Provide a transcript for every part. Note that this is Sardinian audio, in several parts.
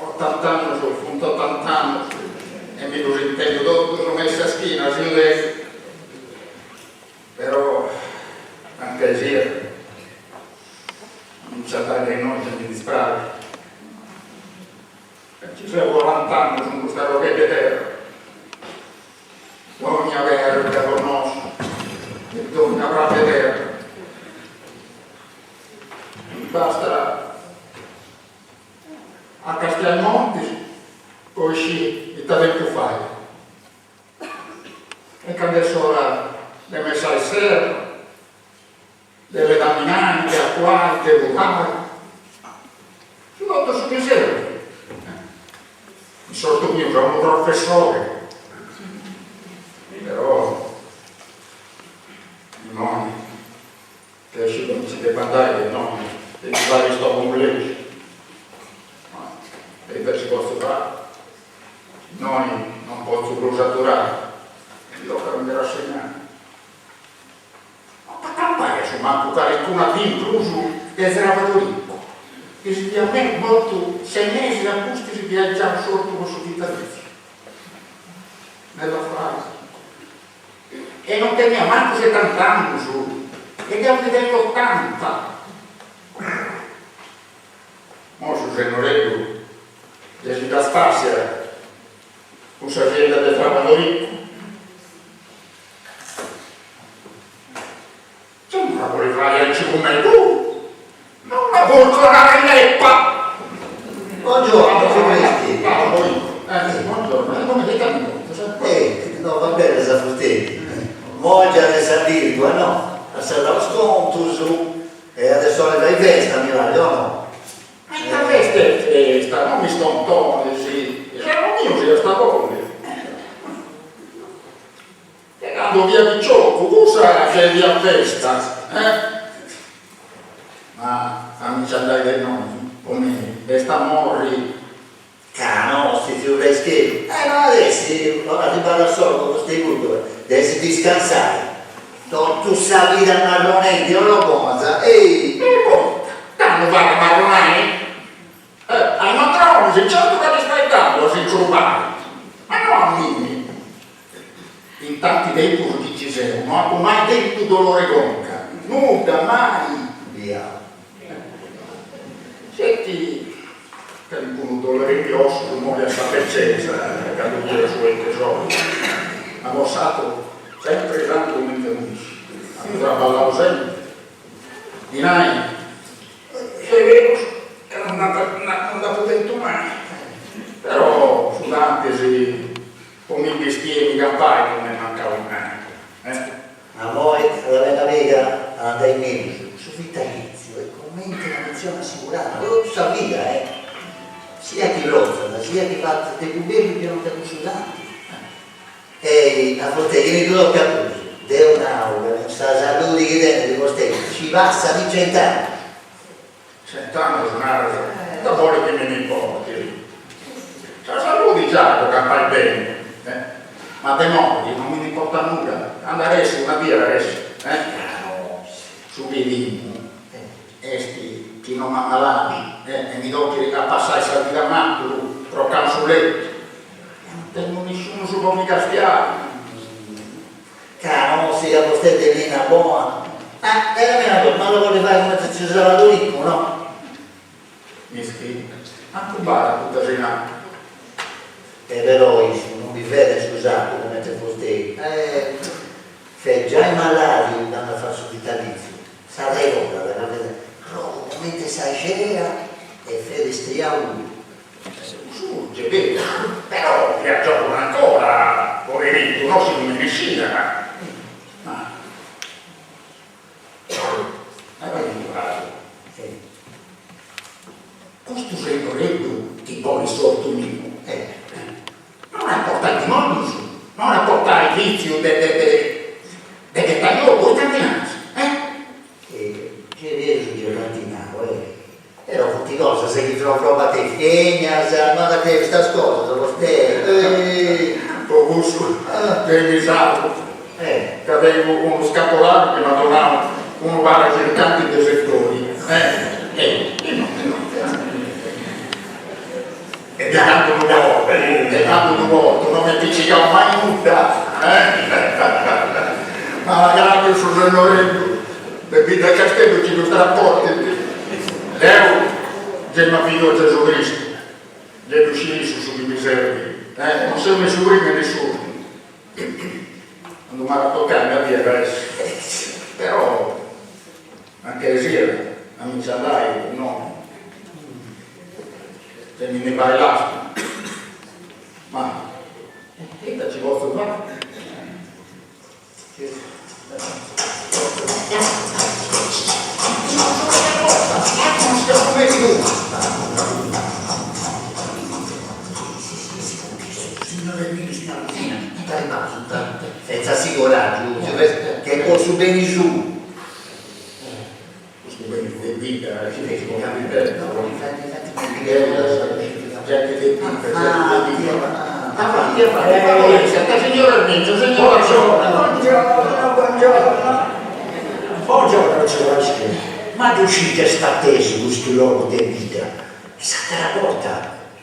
Ottant'annus funt ottant'annus e mi ddus intendu totus me in sa schina, sinneri. Però, mancai siat, a mi nci andai de innoi gei mi dispraxit. Ca nci seu corant'annus in custa arroghedda 'e terra. Dogna perda connosciu e dogna praga 'e terra. Bastat a castiai montis po iscì ita tempus fait. E candu est s'ora de messai s'erba, de ledaminai, de acuai, de furrai, su totu su chi serbit. In s'ortu miu seu unu professori, però immoi Deu sciu chi nci depu andai de innoi, de mi fai istogu lègiu. Ma ita ci potzu fai? Innoi non potzu prus aturai e mi tocat a mi rassegnai. Ma pa campai a su mancu calincuna dì in prus de Srabadoricu, chi si fiat mortu sei mesis a pustis chi aiat giau s'ortu po su vitalìtziu. Bella frasi. E non tenia mancu setant'annus e deu ndi tengu otanta. Mo su sennoreddu gei si dda spàssiat cun sa sienda de Srabadoricu. Gei non dda podit fai aici cun mei puru, non una furconada 'e leppa! Buongiorno, tziu Cristi. Buongiorno, e come ita mi contas? Eh, no, va bene sa fustei. Mògia de sa Virgua, no? At serrau is contus e adesso 'olit fai festa, mi parit, o no? Ma ita festa e festa, no mi stontonis, is annus mius iast a bolli. De candu fia piciocu, cussa gei fiat festa, eh? Ma a mi nci andai de innoi, po mei, est a morri. Ca no, si tziu Fraischeddu. Eh no at essi arribada a s'ora po custei puru de si discansai. Totu sa vida marronendi, orrobonas, ehi! E poita? Candu fait a marronai? Eh, a is mandronis, certu ca ddis fait dannu a si incrubai, ma no a mimi. In tanti tempus chi ci seu no apu mai tentu dolori 'e conca, nudda, mai! Biau. Sceti calincunu dolori de ossus immoi a sa becesa, candu fia su 'entu 'e soli, ma po s'aturu sempri sanu cumenti unu pisci, apu traballau sempri, dinai, est berus ca non nd'apu tentu mai, però su tantis Po mi bistì e mi campai non m'est mancau mai, eh. Ma moi at a benni meda a andai mellus, su vitalitziu est cumenti una pensioni assicurada po totu sa vida, eh! Siat chi protzat, siat chi fatzat tempus bellu chi non tempus tanti. E a vostè chi mi ddu tocat prus, deu nau ca cun sa saludi chi tenit vostè nci passat in cent'annus. Cent'annus naras, ita bolit chi mi nd'importit? Sa saludi giai po campai beni, eh, ma de morri non mi nd'importat nudda, candu at essi una dì at essi, eh. Su chi timu est chi no m'amaladi, eh, e mi tochit a passai sa vida maturu crocau in su letu, e non tengu nisciunus po mi castiai. Ca no. forsis ca vostè tenit una bona. Ah, narami una cosa, ma ddu podit fai cumenti tziu Salvadoricu, no? Mischinu, mancu b'at custa sinau. E però issu non bivèt in su sartu cumenti vostè. Eh, fait giai malàdiu candu at fatu su vitalitziu, s'arregordat ca fait grogu cumenti sa cera e fait istriau puru. Cussu est beru, però fiat giovunu ancora, poverittu, no si ddu meresciat. Ma Custu sennoreddu chi bolit s'ortu miu non at portai dimonius, non at portai vitziu de de de de ghetai ogu, ita ndi naras, eh? Gei berus gei dd'ant nau, eh. Però funt cosas chi roba de feminas, no at a crei custas cosas, vostè, eh. Po cussu deu mi salvu, ca tengu unu scapolariu chi m'at donau unu para circanti de settori, eh. E de candu ddu portu, de candu ddu portu, no m'est picigau mai nudda, eh. Malagrandu su sennoreddu De bidda 'e Casteddu chi ddu traportit. Deu gei m'afidu a Gesù Cristu, gei ddu scit issu su chi mi serbit, eh, non seu ne su primu e ne s'urtimu. Candu m'at a tocai una dì at a essi. Però, mancai siat, a mi nci andai, no, gei mi ndi parit lastru. Ma ita ci potzu fai? Senza si coraggiu, che po su beni suu. Custu beni de vida, gente de bidda, gente de bidda. Avanti, avanti, favoressant, signor Erminio, signora Buongiorno, buongiorno. Buongiorno, tziu Paschi. Ma ddu scit est atesu custu logu de bidda? S'atera borta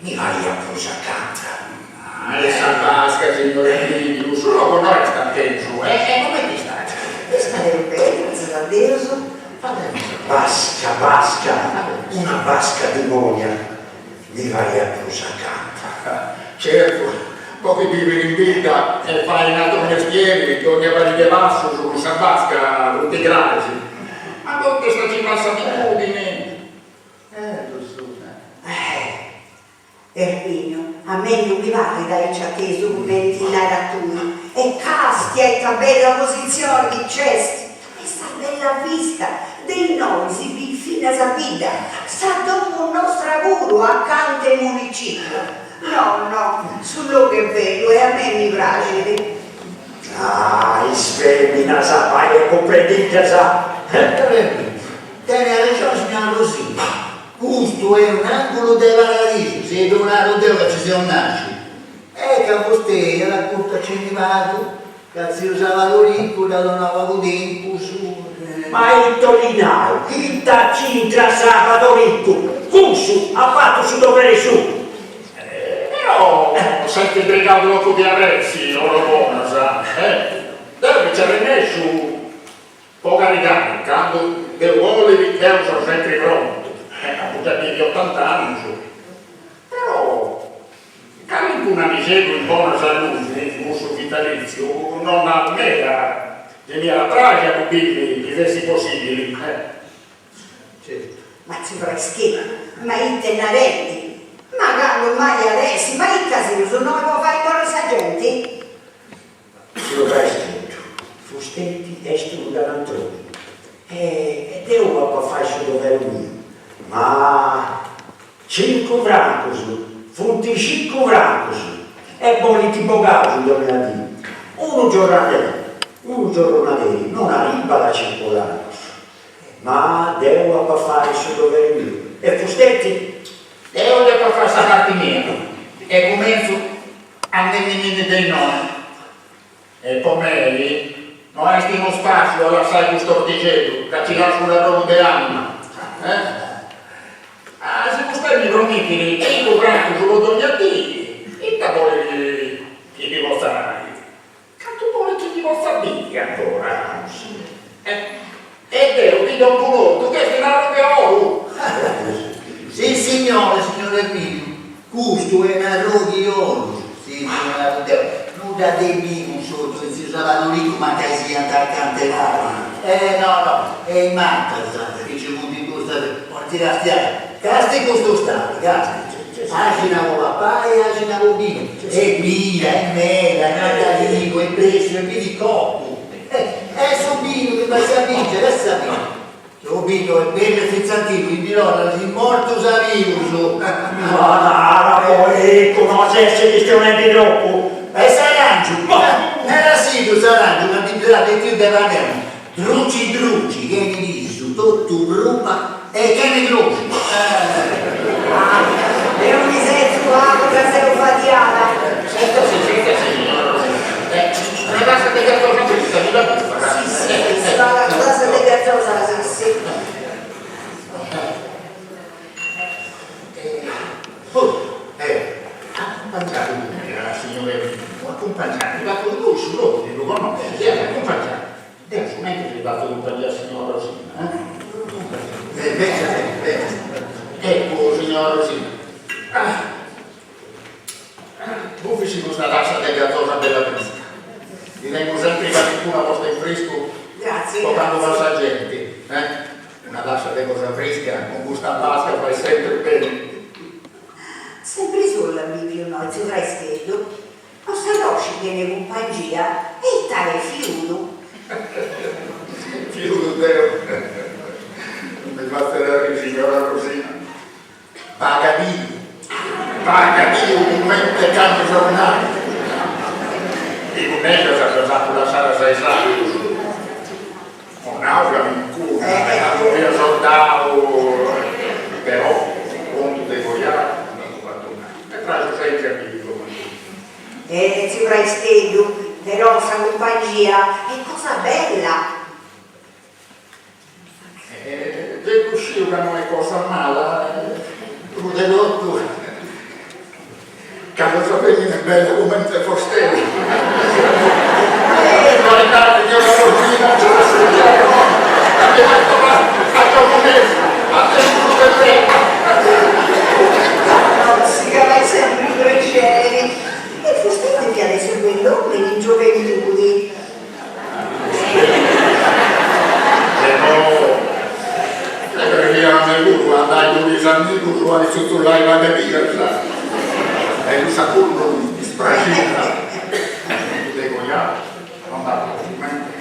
mi pariat prus acanta. Ah, est sa basca, signor Erminio, su logu no est atesu, e comente istat? Istade beni, gratzias a Deus. Basca, basca, una basca dimonia mi pariat prus acanta. Certu, po chi bivit in bidda e fait un'atru mestieri, dogna pariga de passus cun sa basca funt grais. Ma totu est ci passat abitudini. Eh, Erminio, a mei non mi parrit aici atesu cumenti naras tui, e castia ita bella positzioni chi nc'est, e sa bella vista, de innoi si bit finas a bidda, sa domu nostra puru acanta 'e municipiu. No, no, su logu est bellu e a mei mi praxit. Ah, is feminas, bai e cumprendiddas! Tenit arrexoni signora Rosina, Custu est un'angulu de paradisu, si ddu naru deu ca ci seu nasciu. E ca vostei at acurtu a cendi pagu, ca tziu Savadoricu dd'at donau pagu tempus. Ma ita 'olit nai, ita c'intrat Savadoricu, cussu at fatu su doveri suu. Però s'est brigau tropu de arressi, orobonas, eh! Deu mi nci arrennesciu Po caridadi, candu Deus bolit deu seu sempri prontu, apu giai biviu otant'annus, però calincunu annixeddu in bona saludi, cussu vitalitziu no naru meda, gei m'iat a praxi a ddu bivi chi fessit possibili. Certu. Ma tziu Fraschì, ma ita est narendi? Ma candu mai at essi, ma ita seus, innoi po fai morri sa genti? Tziu Frascheddu, fusteti est unu galantomini e deu apu a fai su doveru miu, ma cincu francus funt cincu francus e bolint bogaus dònnia dì. Unu giornaderi, unu giorronaderi non arribat a cincu francus, ma deu apu a fai su doveri miu e fusteti. Deu depu a fai sa parti mia e cumentzu Andendimindi de innoi. E po mei no est unu spassiu a lassai custu ortixeddu, ca ci lassu un'arrogu de anima. Eh? Ah, si vostei mi promitit cincu francus po dogna dì, ita bolit chi ddi potza nai? Cantu bolit chi ddi. ti potza bivi ancora. E deu ti dongu un'ortu chi est un'arrogu 'e oru. Sissignore, signor Erminiu, custu est un'arrogu 'e oru, si ddu naru deu, nudda temimus cun s'ortu 'e tziu Sabadoricu mancai siant acanta 'e mari. Eh no no, e is matas chi nci funt in custas podint castiai, casti custu stali, casti, àxina po papai e àxina po binu, e mira, e mela, e mandarinu, e prèssiu, e biricocu, E su binu chi fait sa bìngia, est sa bìngia. Su binu est bellu e fintz'antigu, chi ndi torrat is mortus a bius. Ma nara poi, eccu, no ses chistionendi tropu. E s'arangiu? Narasiddu s'arangiu ca ndi dd'at betiu de Palermu, druci druci, chene pisu, totu prupa e chene croxu. Deu mi setzu pagu ca seu fadiada. Senta-si, senta-si, signora Rosina. Una tassa de gazosa frisca, si dda bufat. Si, si, una tassa de gazosa, si, si. Acumpangiadu meda, signor Erminiu, acumpangiadu, ca cun su logu ddu connoscis, acumpangiadu. Deu su mentris li fatzu cumpangia a signora Rosina, eh? Bèngiat, bèngiat. Eccu, signora Rosina. Bufisi custa tassa de gazosa bella frisca. Ndi tengu sempri calincuna posta in friscu po candu passat genti, eh? Una tassa de cosa frisca cun custa basca fait sempri beni. Sempri sola biviu no, tziu Fraischeddu. No s'arroscit chene cumpangia, e ita est fiudu? Fiudu deu? Non mi fatzat arriri signora Rosina. Bagadiu, bagadiu cummente cani sornau. Is mellus ddas apu lassadas a is atrus. At nau calincuna candu fia sordau, però contu de coiau non nd'apu fatu mai. E praxu sempri a bivi cumenti. Eh, tziu Fraischeddu, però sa cumpangia est cosa bella. Eh, gei ddu sciu ca no est cosa mala, prus de totu candu sa femina est bella cumenti vostè. Si ca fait sempri prexeri. E fustei depiat essi unu bell'omini in gioventudi. Preferiat a mei puru a andai cun is amigus a itzutzulai bagadias e cussa puru non mi dispraxiat de coiau non nd'apu cumenti.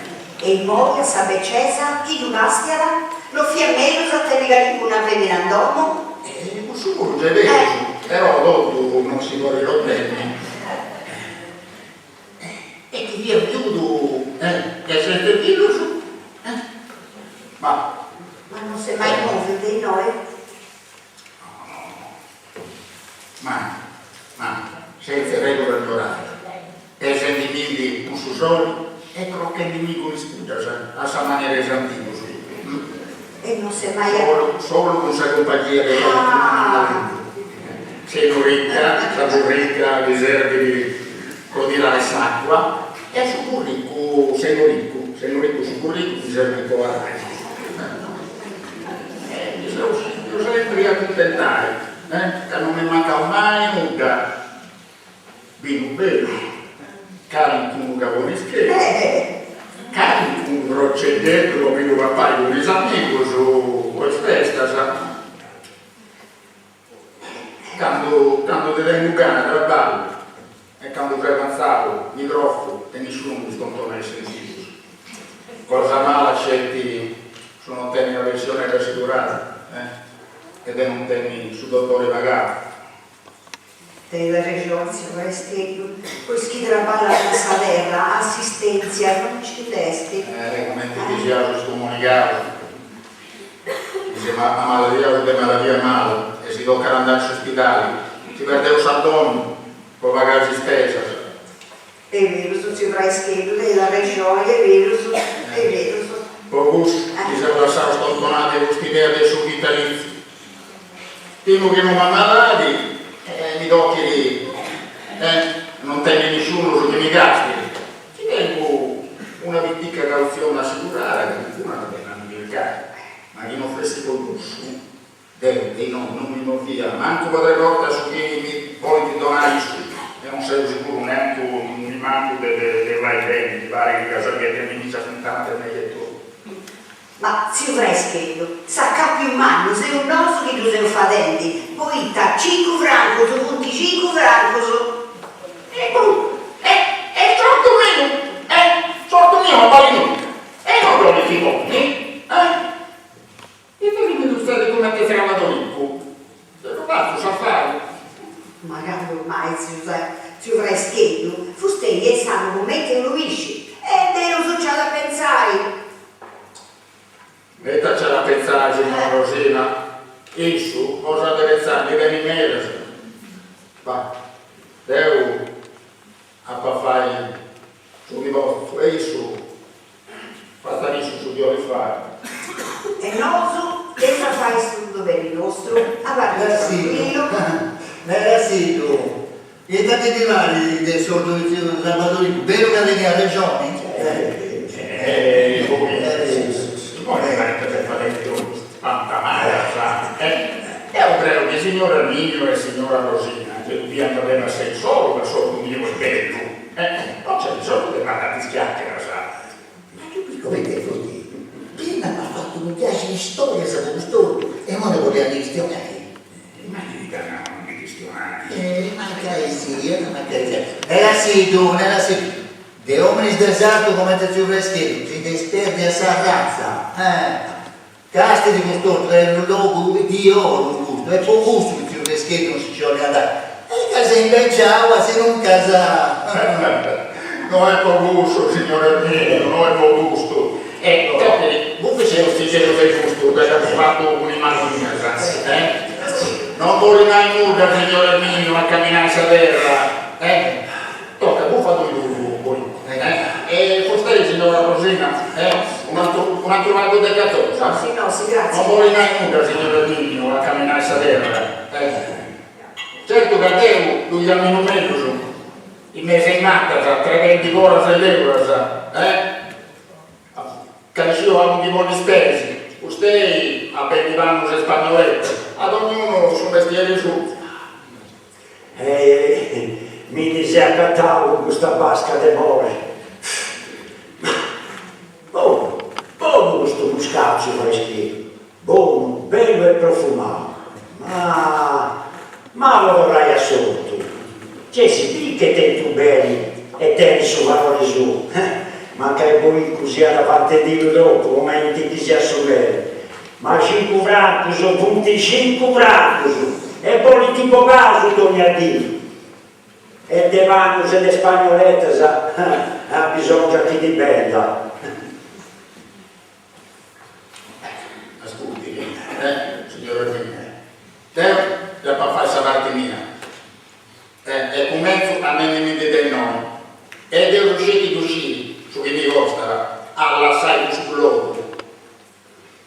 E immoi a sa becesa chi ddu castiat no fiat mellus a tenni calincuna femina in domu? E cussu puru gei berus, però totu non si podit otenni. E chi fiat viudu de sete fillus? Ma. Ma non s'est mai moviu de innoi? No, no, no. Mai, mai. Sentza regula ignorada. Pesendimindi cun su soli e crochendimì cun is puddas a sa manera 'e is antigus. E non s'est mai. Solu, solu cun sa cumpangia de calincunu. S'enorica, sa burrica chi serbit po tirai s'acua e su burricu, s'enoricu, s'enoricu su burricu chi serbit po arai. E mi seu sìpiu sempri acuntentai, ca non m'est mancau mai nudda, binu bellu, calincunu cabonischeddu, calincunu proceddeddu po mi ddu papai cun is amigus po is festas. Candu candu ndi tengu gana traballu e candu seu cansau mi crocu e nisciunu mi stontonat is sentidus. Cosa mala sceti su non tenni una pensionedda assigurada eh e de non tenni su dotori pagau. Tenit arrexoni tziu Fraischeddu, po is chi traballant in sa terra assistèntzia non nci nd'est. Eh, cumenti chi siaus scomunigaus, chi si amaladiaus de maladia mala e si tocat andai a s'uspidali, si perdeus sa domu po pagai is ispesas. Est berus, tziu Fraischeddu, tenit arrexoni, est berus, est berus. Po cussu mi seu lassau stontonai de custa idea de su vitalitziu. Timu chi no m'amaladi e mi tochit e non tenni nisciunus chi mi castit. Chi tengu. positzione assigurada, calincuna dda benit a mi chircai, ma chi no fessit po cussu, deu de innoi non mi movia mancu po tres bortas su chi mi bolint donai issus, e non seu siguru neancu nimancu de de fai beni, mi parit ca sa ghetendi mi sa funtana de mei etotu. Ma tziu Fraischeddu, s'acapiu mannu seus nosu chi ddu seus fadendi, poita cincu francus funt cincu francus. E bru, e e s'ortu miu, e s'ortu miu no balit nudda, e no dd'olit chi ponni, eh? Ita chi mi sutzedit cumenti Srabadoricu? Deu ddu fatzu s'afari. Ma candu mai tziu tziu Fraischeddu, fustei est sanu cumenti unu pisci, e Deus nc'at a pentzai. Ita nc'at a pentzai, signora Rosina? Issu cosa de pentzai ndi tenit medas. Bah, deu apu a fai su chi potzu e issu fatzat issu su chi 'olit fai. E nosu eus a fai su doveri nostru, abarrit tranquillu. Narasiddu, ita ti ndi parit de s'ortu de tziu Sarbadoricu, beru ca teniat rexoni? Eh, imoi mi parit ca seu fadendi pantamadas, eh? Deu creu chi signor Erminio e signora Rosina nche ddu biant de per sei solu ca s'ortu miu est bellu, eh? Non nc'est bisonzu de fai tantis chiàcheras. Ma ddu bit comenti est fustei? Prima m'at fatu unu biaxi de istorias po cust'ortu e imoi ndi bolit a ndi chistionai. Ma ita nau a ndi chistionai? Eh, mancai siat, mancai siat. Narasiddu, narasiddu, de ominis de sartu comente tziu Fraischeddu si nd'est perdia sa ratza, eh! Castidi cust'ortu est unu logu di oru custu, est po cussu chi tziu Fraischeddu non si nci 'olit andai, est ca s'est imbeciau asinuncas. No est po cussu, signor Erminio, no est po custu. E tochit, bufit s'ostixeddu de custu ca dd'apu fatu cun is manus mias, eh? Non bolit nai nudda, signor Erminio, a caminai sa terra, eh? Toca, bufa tui puru, poi, eh? E fustei, signora Rosina, eh? Un'atru, un'atru pagu de gazosa? Nossi, nossi, gratzias. Non bolit nai nudda, signor Erminio, a caminai sa terra, eh? Certu ca deu ddu caminu mellus in mesu a is matas, traghendi coras e leuras, eh? Ca sciu aundi ponni is peis, fustei a bendi pannus e spagnoletas, a dognunu su mestieri suu. E mi ndi seu acatau cun custa basca de more. Bonu, bonu custu muscau tziu Fraischeddu, bonu, bellu e profumau, ma malu a torrai a s'ortu, gei si bit ch'est tentu beni e tenit su valori suu, mancai Boicu siat vantendiddu tropu cumenti chi siat su meri, Ma cincu francus funt cincu francus e bolint bogaus dogna dì. E de pannus e de spagnoletas abisongiat chi ndi benda. Ascurtit, eh, signor Erminio, deu dd'apu a fai sa parti mia e cumentzu andendimindi de innoi e Deus sceti ddu scit su chi mi costat a lassai custu logu.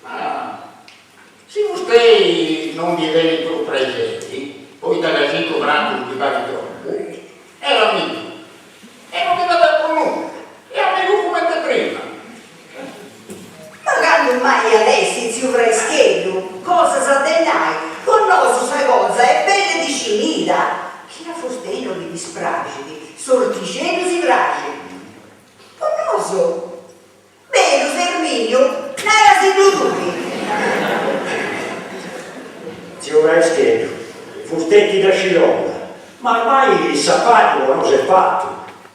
Ma si fustei non ndi tenit prus prexeri, poita ca cincu francus ddi parit tropu, est amigu e non ndi fadeus prus nudda, est amigu cumenti prima. Ma candu mai at essi, tziu Fraischeddu, cosas de nai, po nosu sa cosa est bella e discinida, chi a fustei non ddi dispraxit, s'ortixeddu si praxit. Po nosu Berus, Erminiu, narasiddu tui. Tziu Fraischeddu, fustei dda scit longa, ma ormai s'afari po nosu est fatu,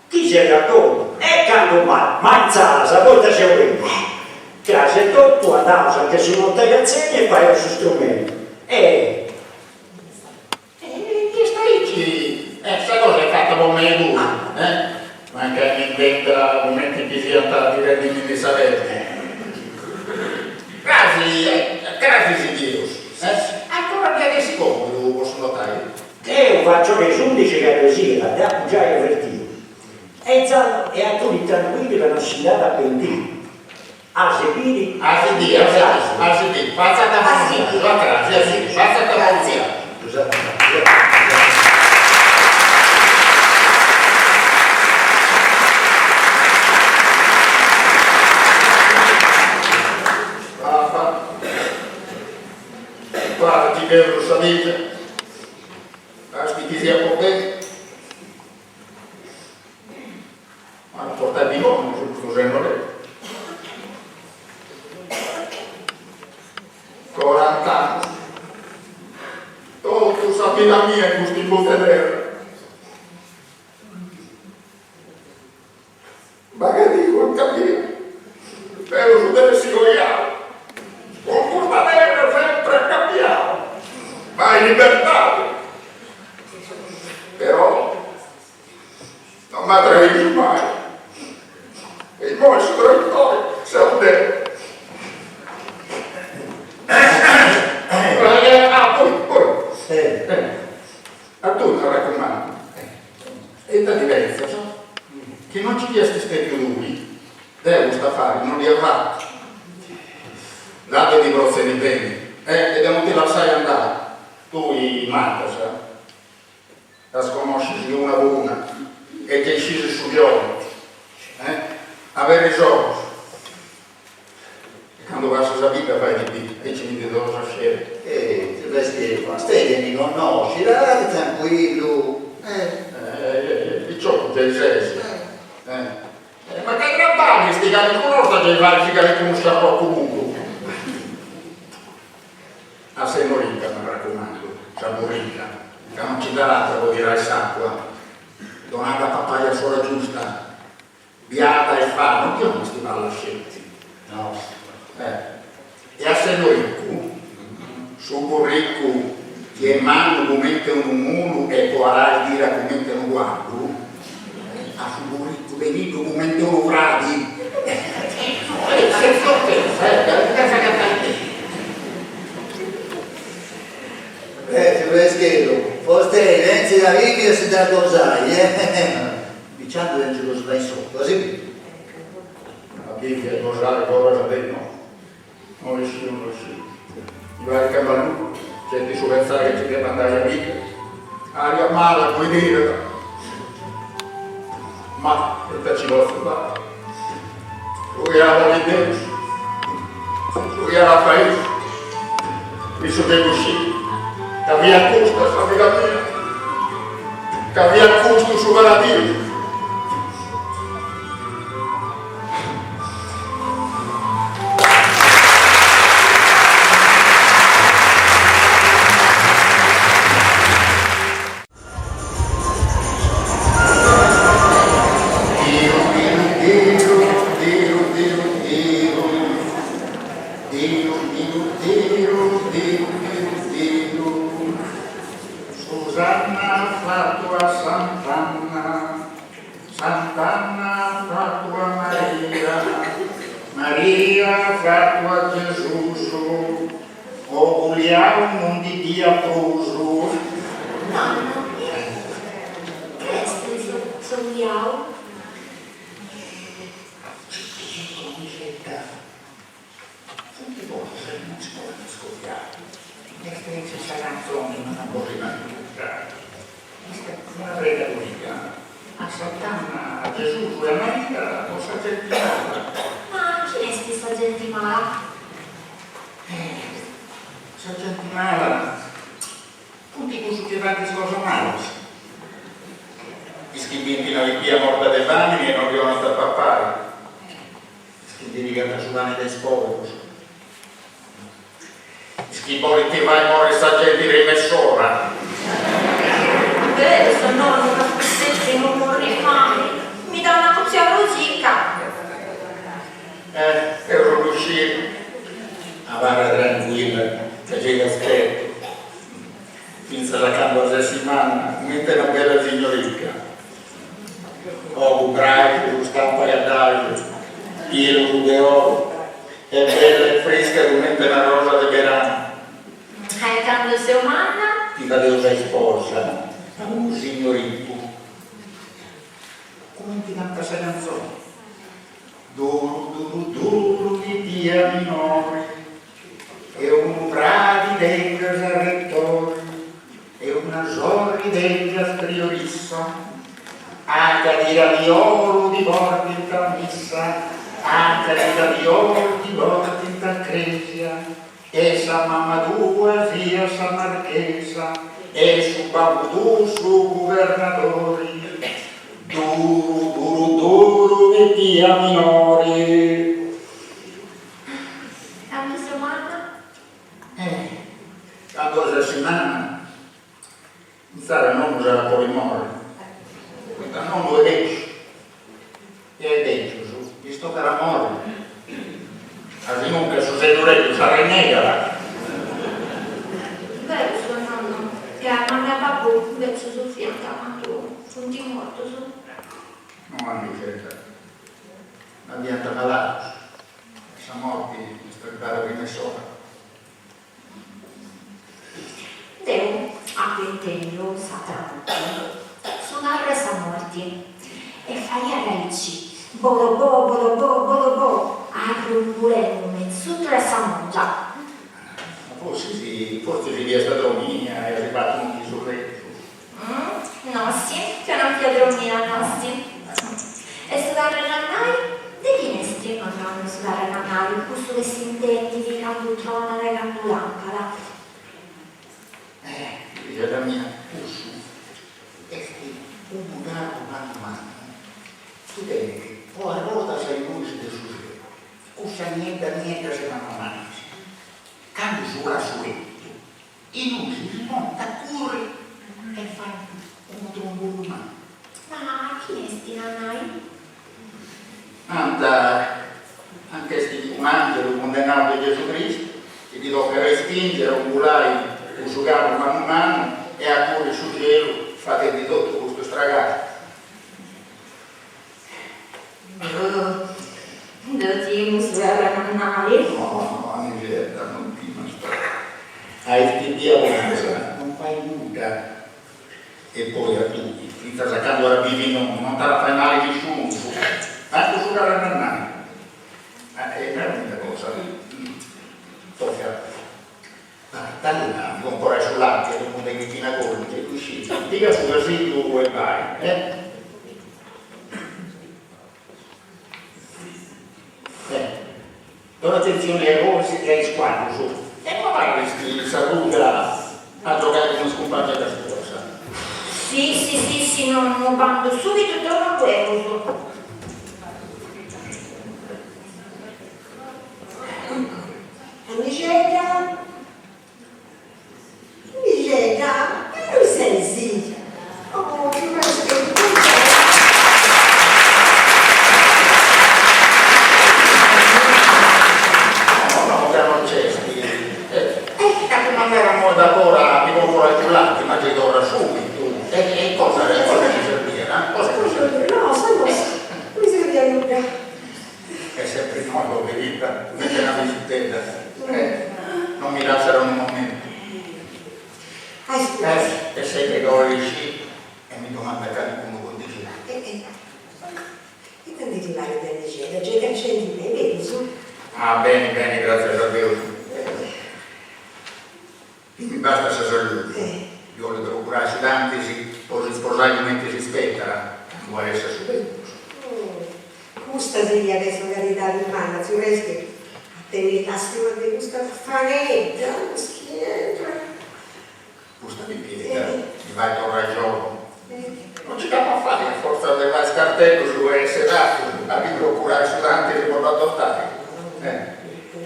chi ses de acordu, e candu mai, ma insaras poita seus bennius? Cras etotu andaus a che su notaiu Atzeni e faeus su strumentu e. E chi est aici, eh, sa cosa est fata po mei puru, eh, mancai mi intenda cumenti chi siant tirendimindi sa peddi. Crasi, crasi si bieus, eh, ancora dd'iat essi còmodu po su notaiu. Deu facio de is undixi candu siat, dd'apu giai avertiu. E intzandus, e aturit trancuillu ca non si nd'at a pentiri. A si biri. A si biri, a si biri, fatzat bonu viagiu, a crasi, a si biri, fatzat bonu viagiu. peus sa fìgia. Basti chi siat po beni. M'at a portai dimònius custu sennoreddu. Corant'annus. Totu sa vida mia in custu imbutu 'e terra. Bagadiu a caminu, peus de essi coiau, cun custa terra sempri acapiau, ma in libertadi, però non m'atraixu mai, e immoi su traitori seu deu. Ah, poi, poi, a tui m'arracumandu. E ita ti pentzas? Chi non nci fiast stetiu tui, deu custu afari non dd'ia fatu. Nd'at de ti protzedi beni, e de non ti lassai andai. Tui matas, ddas connoscis una po una, e gei scis su chi 'olint. Aberri is ogus. E candu passas a bidda fai ti biri, aici mi ndi torras a scera. Eh, tziu Frascheddu, ma stei de mi connosci, lavati tranquillu, eh. Eh, piciocu gei ses. Eh, ma ca traballis ti calincuna 'orta gei fais calincunu sciarrocu puru. A sennorica m'arracumandu, sa burrica, ca non nci nd'at po tirai s'acua, donadda a papai a s'ora giusta. Biada e fa, non ti 'onist palla sceti, no? Eh. E a sennoricu, su burricu chi est mannu cumenti unu mulu e po arai tirat cumenti unu cuaddu, a su burricu teniddu cumenti unu fradi. Eh, senza offesa, eh, ca s'agatai beni. Eh, tziu Frascheddu, fostei, tenit sa Bibbia e si dda gosai, eh. Diciandu de nci ddus fai sottu, as biu? A bivi a gosai foras de innoi. No isciu, no isciu. Mi parit ca ballu, sceti su pentzai ca nci depu andai a bidda. Aria mala poi tirat. Ma ita ci potzu fai? Su chi at a bolli Deus, su chi at a fai issu. Issu gei ddu scit ca fiat custa sa vida mia, ca fiat custu su paradisu. Susanna fatu a Sant'Anna, Sant'Anna fatu a Maria, Maria fatu a Gesusu. Oguliau non ndi dd'iat prus. Nonna, ita est s'oguliau? Ciccu, Luixedda, funt cosas chi non si podint scoviai. Est aici sa cantzoni, non dda bolli mancu toccai. Est una pregadoria a Sant'Anna, a Gesusu e a Maria po sa genti mala. Ma chini est sa genti mala? Eh, sa genti mala funt cussus chi faint is cosas malas, is chi bint una pipia morta de famini e non ddi 'onant a papai, is chi ndi pigant su pani de is poberus, is chi bolint fai morri sa genti prima 'e s'ora. Berus, nonnu, ca su non morri famini, mi dà una cutzia prus sica. Eh, deu ddu sciu. Abarra tranquilla, ca gei t'aspetu. Fintzas a candu as essi manna, cumenti una bella signorica. Ogus braxus, stampa caddaju, pilus de oru, e bella e frisca cumenti una rosa de beranu. E candu seu manna? Ti fadeus a isposa a unu signoritu. Cumenti cantat sa cantzoni. Duru duru duru pipia minori e unu fradi tengias a rettori e una sorri tengias priorissa a cadira di oru ti portint a missa a cadira di oru ti portint a cresia. E sa mama tua fiat sa marchesa e su babbu tuu su guvernadori. Duru duru duru pipia minori. Candu seu manna? Eh, candu as essi manna, intzara nonnu s'at a podi morri, poita nonnu est beciu e a is becius ddis tocat a morri, asinunca su sennoreddu s'arrennegat. Berus, nonnu, e a mama e a babbu becius fiant candu funt mortus? No, Annixedda, ma fiant maladus e sa morti est arribada prima 'e s'ora. Deu apu intendiu s'atra noti su carru 'e sa morti e faiat aici, bolobò bolobò bolobò, arrumbulendu me in sutra 'e sa mongia. Ma forsis, forsis fiasta dromia e as fatu unu bisu lègiu. Nossi, ca non fia dromia, nossi. E su carru 'e nannai? De chini esti, o nonnu, su carru 'e nannai, cussu chi s'intendit candu tronat e candu lampat? Eh, fillixedda mia, cussu est unu carru mannu mannu chi tenit po arrodas is nuis de su celu, cussas nieddas nieddas e mannas mannas. Candu sulat su 'entu, Is nuis si ponint a curri e faint unu trumbullu mannu. Ma chini est nannai? Nant ca est un'angelu cundennau de Gesù Cristu chi ddi tocat a ispingi, a rumbulai cussu carru mannu mannu e a curri su celu fadendi totu custu stragaxu. Deu timu su carru 'e nannai. No, no, Annixedda, non timast. A is pipias non fait nudda. E poi a tui, fintzas a candu at a bivi nonnu, non t'at a fai mali nisciunus, mancu su carru 'e nannai. E narami una cosa, tocat a mi comporai su lati a domu de Chichina Collu, gei ddu sciis, piga su casiddu e bai, eh. Eh, dona atentzioni a is bois e a is cuaddus e no abarrist in sa ruga a giogai cun is cumpangeddas tuas. Sissi, sissi, nonnu, bandu subitu e torru luegus. Annixedda? Annixedda, innui sesi? Oh, ti m'aspetu. No, no, ca non nc'est. E ca ti mandara immoi da fora a mi comporai su lati, ma gei torrat subitu. E cosa, e cosa ti serbiat? Cosa ti serbiat? No, sa cosa, non mi serbiat nudda. Est sempri innoi, poberita, cumenti una pisitedda. Non mi lassat unu momentu. Est sempri ca 'olit scì e mi domandat calincunu contixeddu. Ita ndi ti parit de Annixedda, gei dda scienti beni, berus? Ah, beni, beni, gratzias a Deus. Mi bastat sa saludi. Ddi 'ollu procurai su tantis po si sposai cumenti si spetat, candu at essi su tempus. Custa si iat essi una caridadi manna, tziu Prescheddu, a tenni lastima de custa orfanedda, mischinedda. Custa pipiedda mi fait torrai giogu. Non nci dd'apu a fai a fortza de fai scarteddus e sedatus a ddi procurai su tantis po dd'adotai.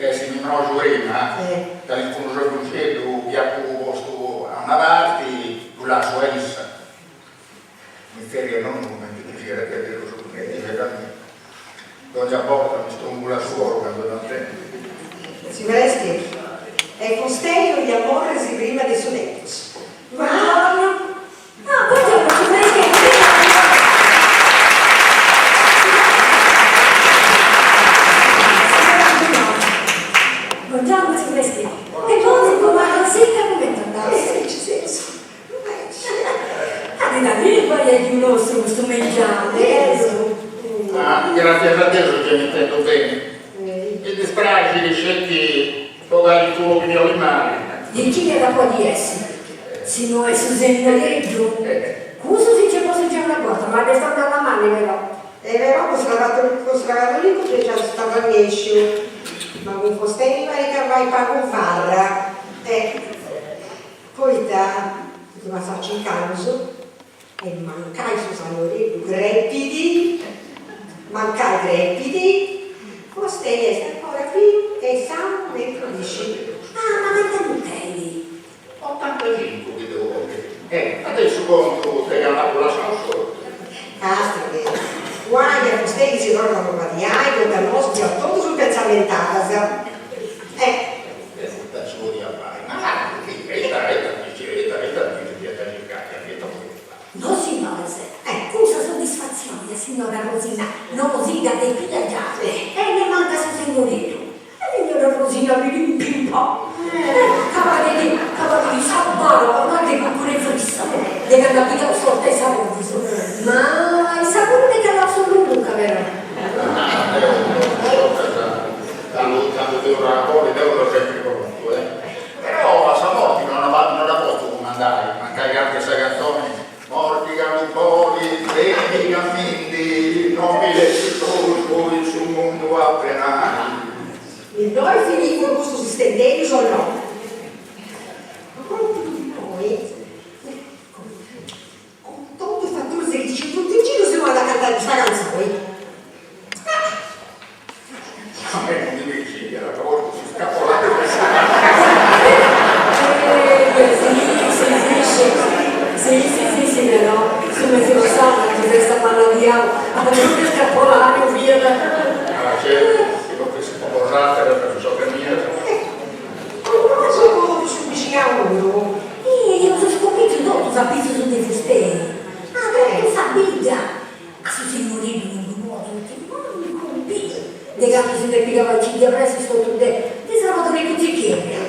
E si mi mroxu prima, calincunu soddixeddu chi apu postu a una parti ddu lassu a issa. Mi tzerriat nonnu cumenti chi siat diaderus nettixedda mia. Dònnia borta mi strumbulat su coru candu dda intendu. Tziu Prescheddu, e fustei 'oliat morrisi prima de su tempus. Buongiorno. Ah, buongiorno tziu Prescheddu. Buongiorno tziu Prescheddu. E bosi comari Rosita cumenti andaus? Aici seus. Ah, de Davide poi est su nostru custu mengianu, berus? Ah, gràtzias a Deus gei m'intendu beni. Mi dispraxit sceti po calincunu chi mi 'olit mali. E chini at a podi essi? Si no est su sennoreddu? Cussu si nci postu giai una borta, ma dd'est andada mali però. E però cun su cattolicu gei nci at stadu arrennesciu. Ma cun Fostei mi parit ca fait pagu farra, eh, poita ndi passat cinc'annus e mancai su sennoreddu crepit, mancai crepit, Fostei est ancora biu e sanu cumenti unu pisci. Ah, ma cant'annus tenit? Ottantacincu chi deu bollit. E fadeis su contu de candu apu lassau s'ortu. Castia chi guai a fustei chi si torrat a ammadiai poita nosu già totus impentzamentadas. Eh. E ita si podiat fai? Ma ita ita ita ita ddis fiat circai a mei ita podiat fai? No signores, cussa soddisfatzioni a signora Rosina no si dda depiat giai e nemmancu a su sennoreddu. A signora Rosina pirimpimpa ca parit ca parit sa barona de Cucuru 'e Frissa de candu at pigau s'ortu 'e is saboris. Ma issa puru nd'est calau s'ollu in buca però. Ah deu candu candu deu racoli deu ddu sempri connotu eh. Però a sa morti non non dda potzu cumandai, mancai canti sa cantzoni Morti candu bolis, beni pigamindi, no mi lessis prus in su mundu a penai. Innoi finit cun custus istenderius o no? Ma propriu innoi, cun totu is faturas chi nci funt in giru si ponit a cantai custa cantzoni. A mei non mi prexit, ca portu su scapolari de su Si si si si però su mesi passau candu s'est amaladiau a su scapolariu fiat. Ah certu, si no fessit po bosateras e sorres mias. Nosu po su bixinau puru. Ih, eus scummìtiu totus a pitzus de fustei, ah totu sa bidda A su sennoreddu non ddu podint mancu biri de candu si nd'est pigau aici de pressi totu de de Salvadori Cuzzichedda.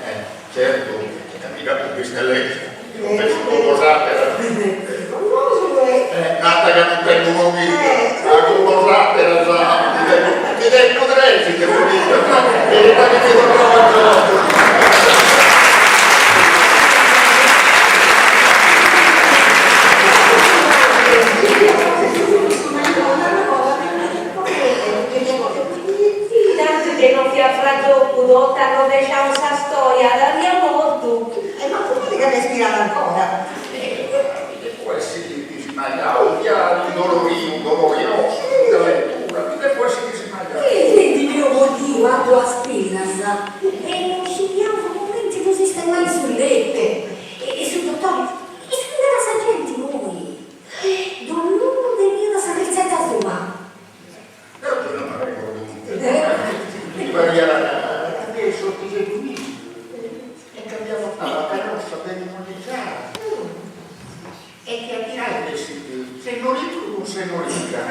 Eh, certu, ca mi dd'apu bista lègia, chi no fessit po bosateras. Eh, nanta ca non tengu moghidda, ma cun bosateras ndi tengu, ndi tengu trexi de moghiddas, e ita chi mi torrau a giogu. Tantu che non fiat fra giocu totu arrovesciau sa storia dd'aia mortu. E mancu mali ca m'est mirada ancora. Mi depu essi dismajau, fia indoloriu, doloriosu, de lettura, mi depu essi dismajau. Senti, deu boddiu a duas pilas e non scidiaus cumenti ddu sistemai in su letu. E su dotori, iscriiat a sa genti poi, donnunu teniat sa ritzeta sua. Deu giai non m'arregordu nudda, mi pariat de s'ortixeddu miu e nc'avia portau a carrossa beni molligiada e chi a tirai bessit sennoricu cun sennorica,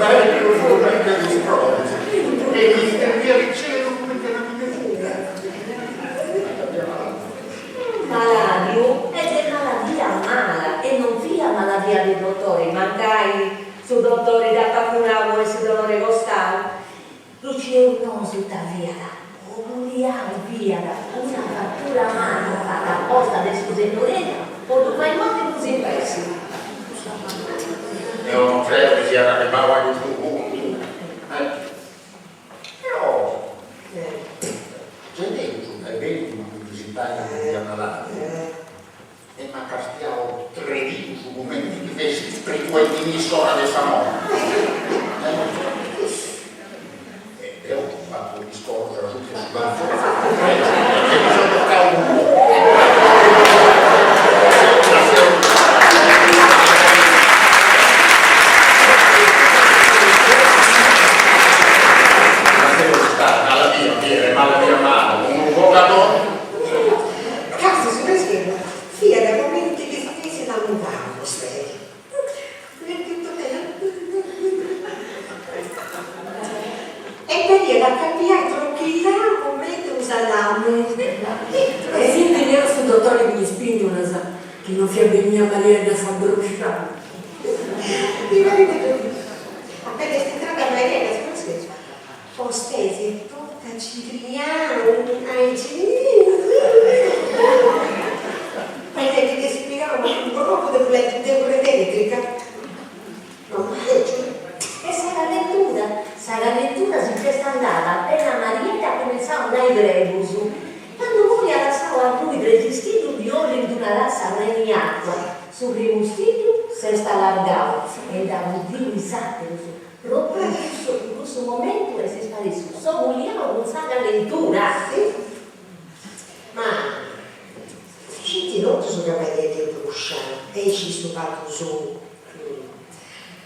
bellus cumenti dus froris e mi sterriat in celu cumenti una minetza. Maladiu e de maladia mala e non fiat maladia de dotori mancai Su dotori dd'apat curau po su dolori 'e costau. Ddu scieus nosu ita fiat, obuliau fiat una fatura manna fata aposta de su sennoreddu po ddu fai morri prus in pressi. Deu non creu chi siat arribau a custu puntu, eh. Però Gedeus est benniu a mi visitai candu fia maladiu. E m'at castiau tremiu su cumenti chi fessit spricuendimì s'ora de sa morti. E deu apu fatu is corrus asuta 'e su bantzoni e mi seu tocau puru. Maladia mala, unu fogadoni. Casi su presidenti fiat cumenti chi si fessit annudau vostei. E teniat acapiau trochillau cumenti unu salami. E si ndi nau su dotori cun is pinnulas chi non fiat bennia Mariedda sa bruscia. Mi parit appena est intrada Mariedda su presidenti Vostè si est totu acidriau, aici, parit chi dd'essit pigau unu corropu de currenti eletrica. No, ma E sa callentura? Sa callentura si nch'est andada appena Mariedda. donai brebus. Candu Mori at lassau arrui tres stiddius di ollu in d'una tassa prena 'e acua, su primu stiddiu s'est allargau e nd'at buddiu is àterus, propriu in cussu in cussu momentu est isparessiu s'ogu liau cun sa callentura. Ma scint totus ca fait de bruscia e iscit su fatu suu.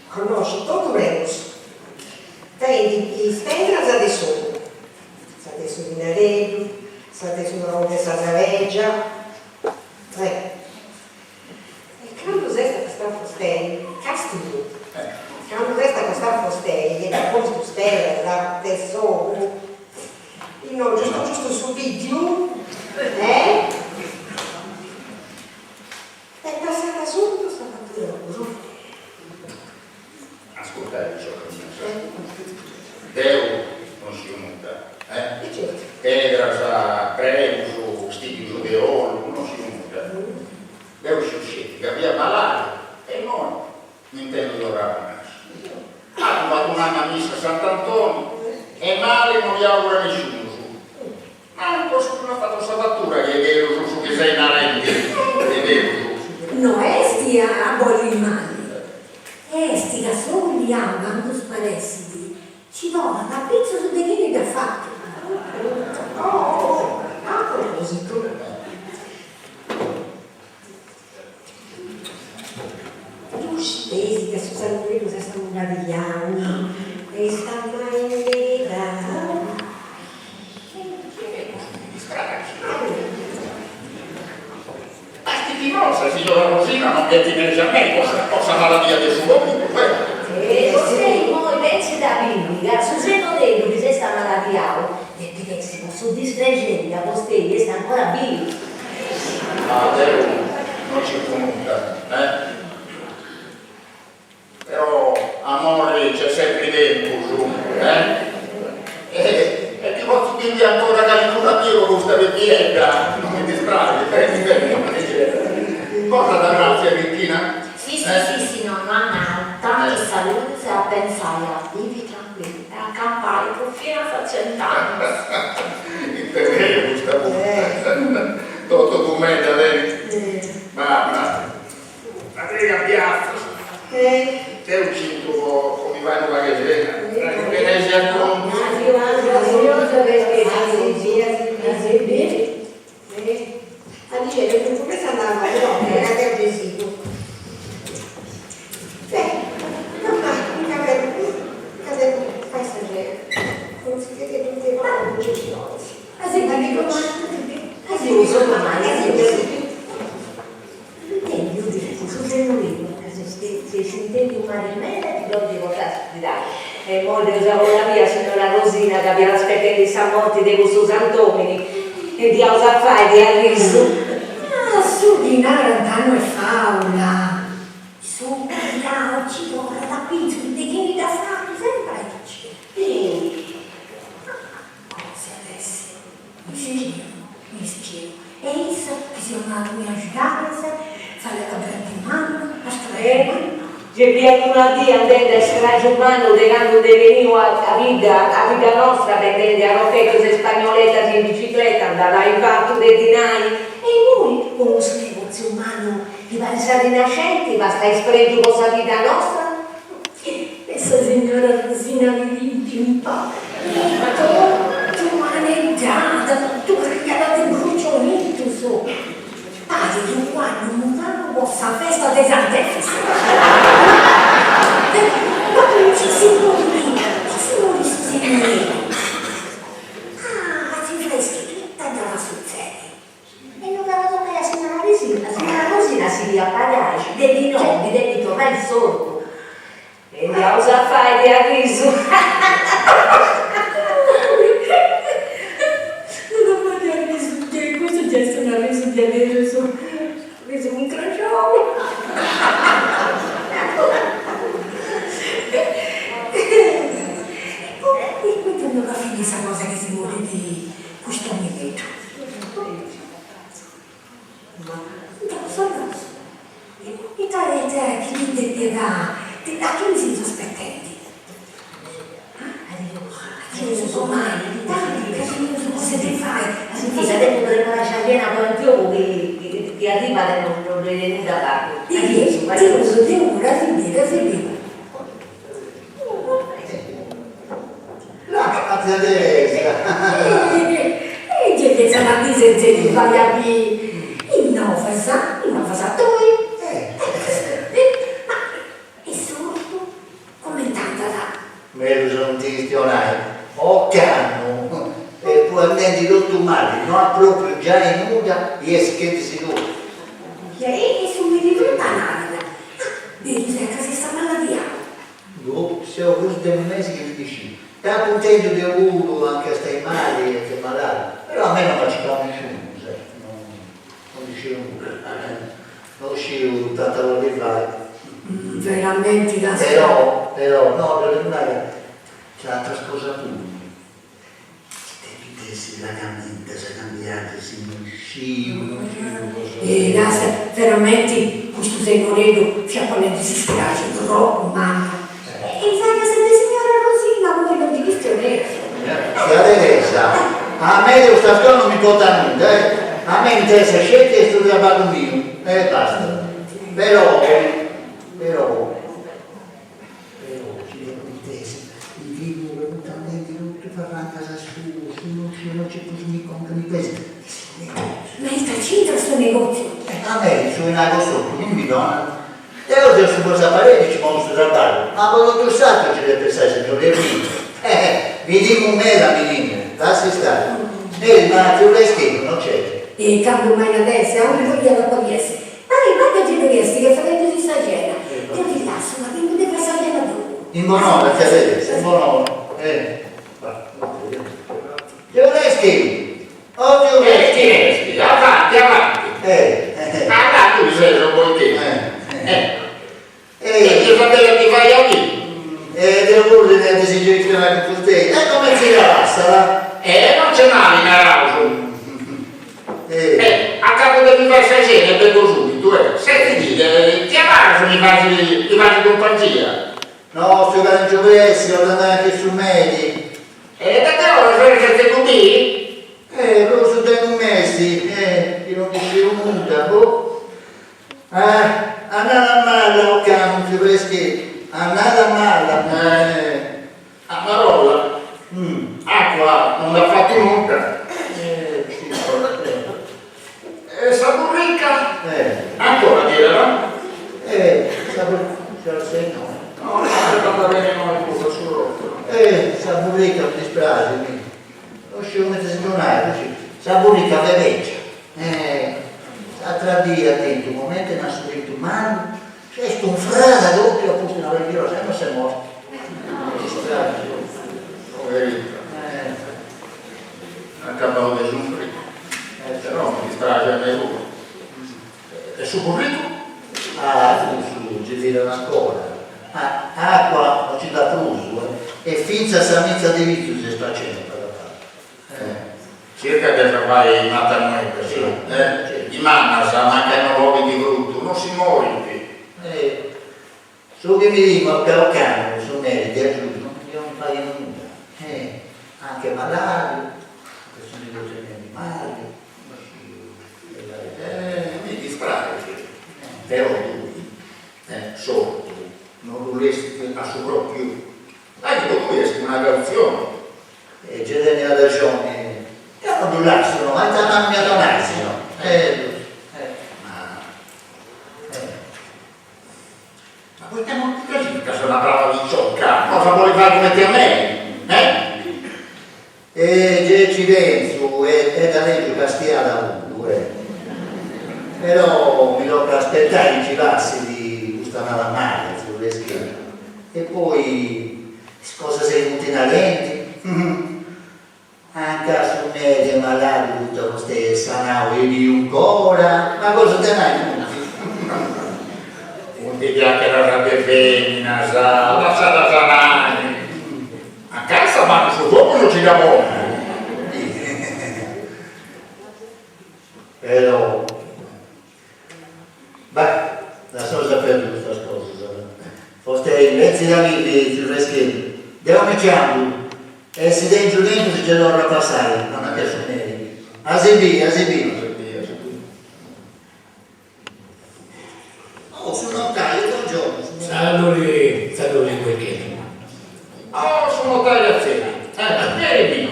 Connoscit totu brebus. Tenit is pedras de s'ogu, sa de su dinareddu, sa de su tronu de sa sabègia. E candu s'est acostau Fustei, càstiu, candu s'est acostau Fustei e dd'at postu is pedras de s'ogu, Innoi giustu giustu su bìdiu, eh? Est passada subitu sa fatura puru. Ascurtai piciocas mias, deu non sciu nudda, eh? E certu. Pedras, brebus, stiddius de ollu, non sciu nudda. Deu sciu sceti ca fia malàdiu e immoi M'intendu torrau a nasci. Apu fatu un'annu a missa a Sant'Antoni e mali no mi auguru a nisciunus. Mancu a su chi m'at fatu sa fatura chi est berus su chi seis narendi, est berus. No est a bolli mali, est ca s'ogu liau candu sparessit nci torrat a pitzus de chini dd'at fatu. Oh, a propositu. Ddu scieis ca su santureddu s'est amaladiau est a meda. Basti chi no, sa signora Rosina non ghetit nexi a mei po sa maladia de su pobiddu, eh! E vostei immoi pentzit a biri ca su sennoreddu chi s'est amaladiau depit essi po su disprexeri ca vostei est ancora biu. Ma deu non circu nudda, eh? Però a morri nc'est sempri tempus, eh? E chi potzu bivi ancora calincuna dì po custa pipiedda, non mi dispraxit, beni, beni, beni. Cosa da grazia, Ricchina? Si, si, si, si, nonnu at nau, tanti saludus e a pensai a bivi tranquillu e a campai po finas a cent'annus. Ite bella custa punta. Totu cumedda tenit. Ma ma ma prega piatzas. Deu nc'intru po mi fai unu pagu 'e cena. Teneisi a contu. E immoi Deus a bona bia signora Rosina ca fiat aspetendi sa morti de cussu sant'omini e dd'iaus a fai de arrisu. Ma su chi narant no est fàula. S'ogu liau nci torrat a pitzus de chini dd'at fatu, sempri aici. Ma cosa at essi? Mischinu, mischinu. E issa chi si 'onat un'as garas, fadiat a brenti manna, a scraxu mannu. Gei fiat una dì andendi a scraxu mannu de candu nd'est beniu a bidda, a bidda nostra bendendi arrochetus e spagnoletas in bicicleta nd'at ai fatu de dinai. E immoi cun cussu negotziu mannu chi parit sa Rinascenti bastat isprègiu po sa bidda nostra. E sa signora Rosina Pirimpa totu aneddada, totu carriada de brucionitus, parit unu cuaddu mudau po sa festa de Sant'Efis. Ma chi si morit, chi si morit su signoreddu? Ah, si fais chi ita dd'at a sutzedi? E no dd'at a tocai a signora Rosina, a signora Rosina si diat pagai, de chi no ndi depit torrai s'ortu. E nd'iaus a fai de arrisu. No dda fai de arrisu, gei custu gei est un'arrisu diaderus, arrisu cun craxou. E cumenti andat a fini sa cosa chi si morit custu omineddu? Ma nosu nosu ita ita chi depiat a chini seus aspetendi? A chini seus mai ca teneus cosa de. Sì, ca depu preparai sa cena po Antiogu chi chi arribat e non non ddoi tenit nudda fatu. Deu puru, deu puru, a si biri, a si biri. Là, a tzia Teresa. E gei chi sa dì sentz'e ti fai a biri. Is novas, is novas a tui. Ma e s'ortu coment'andat? Mellus a non ndi chistionai. Ocannu est andendi totu mali, no at propriu giai nudda i est sichendi-sì totu. E su meri ita narat? Ma berus est ca s'est amaladiau? Boh, seu prus de unu mesi chi no ndi sciu. Dd'apu intendiu deu puru anca stai mali e ch'est maladiu, però a mei no m'at circau nisciunus, eh, no ndi sciu nudda, no sciu ita ant a bolli fai. Veramenti ca. Però, però, no, ddu depu nai ca nc'at atras cosas puru. Depit essi pagamenta sa cambiali si no sciu, no sciu cosa. E lassa, veramenti custu sennoreddu fiat ponendi dispraxi tropu mannu. E insaras de signora Rosina poi no ndi chistioneus. Tzia Teresa, a mei de custas cosas no m'importat nudda, eh! A mei m'interessat sceti de su traballu miu e basta. Però, però Però ci depint essi, mi figuru ca funt andendi totu farrancas a susu, no sciu, no nc'est prus ni conca ni peis, e su negotziu. Ma ita c'intrat su negotziu? A mei su 'inai po s'ortu non mi donat. Deu seu su portapareti e ci pongu su traballu, ma po totu s'aturu ci depit pensai signor Ermini. Eh, mi timu meda Mininu, lassi stai. Meri, ma tiu Prescheddu no nc'est. E candu mai at essi, aundi podiat podi essi. Vai, vai ca gei ddu est chi est fadendi sa cena. Deu ti lassu ca tengu de fai sa cena deu puru. In bonora, tzia Teresa, in bonora. Tiu Prescheddu! Oh tiu Prescheddu! Chi est? Avanti, avanti! Ah, là, tui ses o Boicheddu. E ita bella ti fai a biri. E deu puru tenia disigiu de chistionai cun fustei. E comenti si dda passat? E non c'est mali, naraus. E acabu de mi fai sa cena e bengu subitu, e setzidì, ti abarras o mi fais mi fais cumpangia? No, seu ca tengiu pressi, 'ollu andai anche su meri. E de ora ses sentz'e ddu biri? E prus de unu mesi, chi non ndi sciu nudda, boh. Eh, annada mala ocannu, tiu Prescheddu, annada mala, eh. A marolla, acua non nd'at fatu nudda. Eh, si. E sa burrica? Eh. Ancora tirat? Eh, sa burrica, no. No, no, est andada bene imoi puru, a su propriu. Eh, sa burrica mi dispraxit, mi. No sciu cumenti si ddu nai, sa burrica bècia. Eh, s'atra dì at tentu cumenti un'assubentu mannu, s'est unfrada totu e a pustis una pariga de oras e s'est morta. Mi dispraxit. Poverita. Eh. Acabau de sunfri. Però mi dispraxit a mei puru. E su burricu? Ah, cussu nci tirat ancora. Ma acua non nci nd'at prus, eh. E fintzas sa mitza de pitzu s'est spacendi a pagu a pagu. Eh. Circa de sarvai is matas noeddas, eh? Is mannas, mancai no boghint frutu, non si morint. Eh. Su chi mi timu est ca ocannu su meri de agiudu non mi 'olit fai nudda. Eh. Anche malàdiu, anche su negotziu andendi mali, no sciu ita fai. Eh, mi dispraxit, però tui, eh, s'ortu no ddu lessit a su propriu. Dai chi po tui est una cautzioni. E gei tenit arrexoni, deu non ddu lassu no, ma ita manu mi at a donai si no? Eh ma ma poita non ti dda circas una brava picioca, no sa bolli fai cumenti a mei, eh? E gei ci pentzu e dda tengiu castiada puru eh, però mi tocat aspetai chi nci passit custa annada mala, tziu Prescheddu, e poi Is cosas chi funt narendi? Anca su meri est malàdiu poita fustei est sanau e biu ancora, ma cosas de nai funt. Funt chiacheras de feminas, lassadas andai. Anca sa manu su fogu no ci dda pongu. Però Beh, lassaus a perdi custas cosas. Fostei, bentzit a bivi, tziu Prescheddu. Deu mi nci andu e si tengiu tempus nci torru a passai, andu a su meri. A si bì, a si bì. A si bì, a si bì. Oh, su notaiu, bongiornu, su notaiu. Saludi, saludi Guercheddu. Oh, su notaiu Atzeni. Eh, Erminu.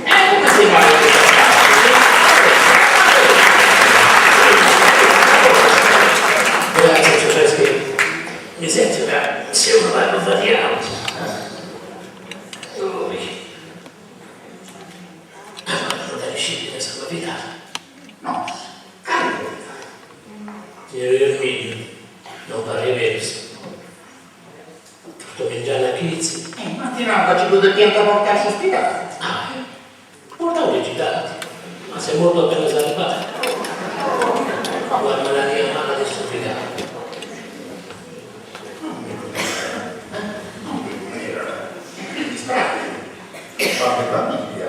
E come si fa Grazie, tziu Pescheddu. Mi sentu ca seu unu pagu fadiau. Oi. Ma no dda sciri de sa novidadi. No, cali novidadi? Tziu Erminiu, non parrit berus. Custu mengianu a chitzi. Eh, ma ti nant chi ddu depiant portai a s'uspidali. Ah, portau ddi dd'ant, ma s'est mortu apenas arribau. Una maladia mala de su figau. Non mi ddu narat, non mi ddu narat. Mi dispraxit, padre famiglia.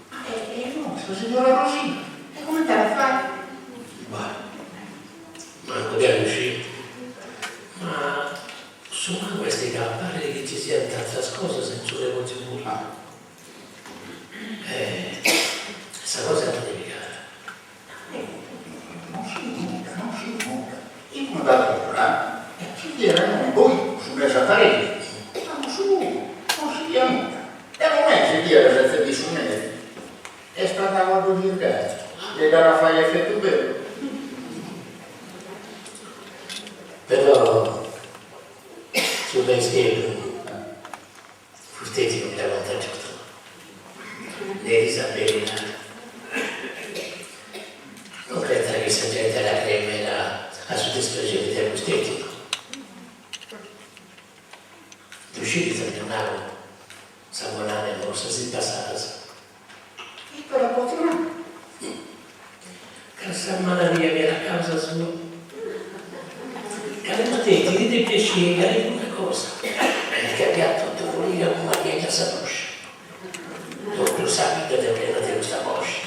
Ma e imoi sa signora Rosina, e cumenti at a fai? Bah, mancu deu ddu sciu. Ma su malu est ca parit chi nci siant atras cosas in su negòtziu puru. E sa cosa est delicada. Non sciu nudda, non sciu nudda. In una da ci fiat innoi poi su de Satarelli, ma non su non scidia nudda. E unu mesi fiat senza bì su meri. Est andau a ddu circai e dd'at a fai efetu bellu. Però tziu Pescheddu fusteti non mi dda contat giusta. Elisabella non cretat chi sa genti at a crei meda a su disprexeri de fusteti. Ddu scit ita dd'at nau sa bon'anima custas diis passadas? Ita dd'at potziu nai? Ca sa maladia fiat a causa sua. Ca de fusteti ddi depiat sciri calincuna cosa, e ca fiat totu furiga cun Mariedda sa bruscia. Totu sa bidda dd'est prena de custa boxi.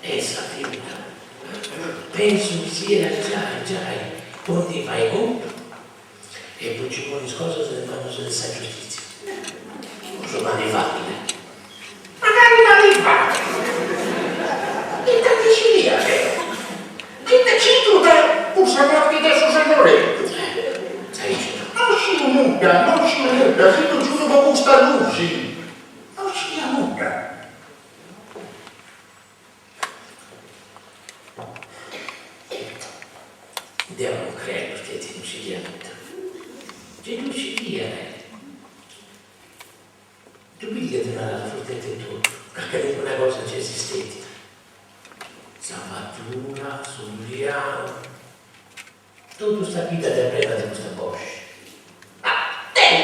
E sa figura. Pensu chi siat giai giai po ndi fai contu e po nci ponni is cosas in is manus de sa giustìtzia. Su mali fàchile. Ma cali mali fàchile? Ita ndi scidia deu? Ita nc'intru deu cun sa morti de su sennoreddu? Aici no. Non sciu nudda, non sciu nudda, si ddu giuru po custa luxi, non scidia nudda. Deu non creu fusteti non scidiat nudda. Gei ddu scidiat eh. Ddu bidiat narat fusteti etotu ca calincuna cosa nc'est stetia. Sa fatura, su liau. Totu sa bidda dd'est prena de custa boxi. Ma deu,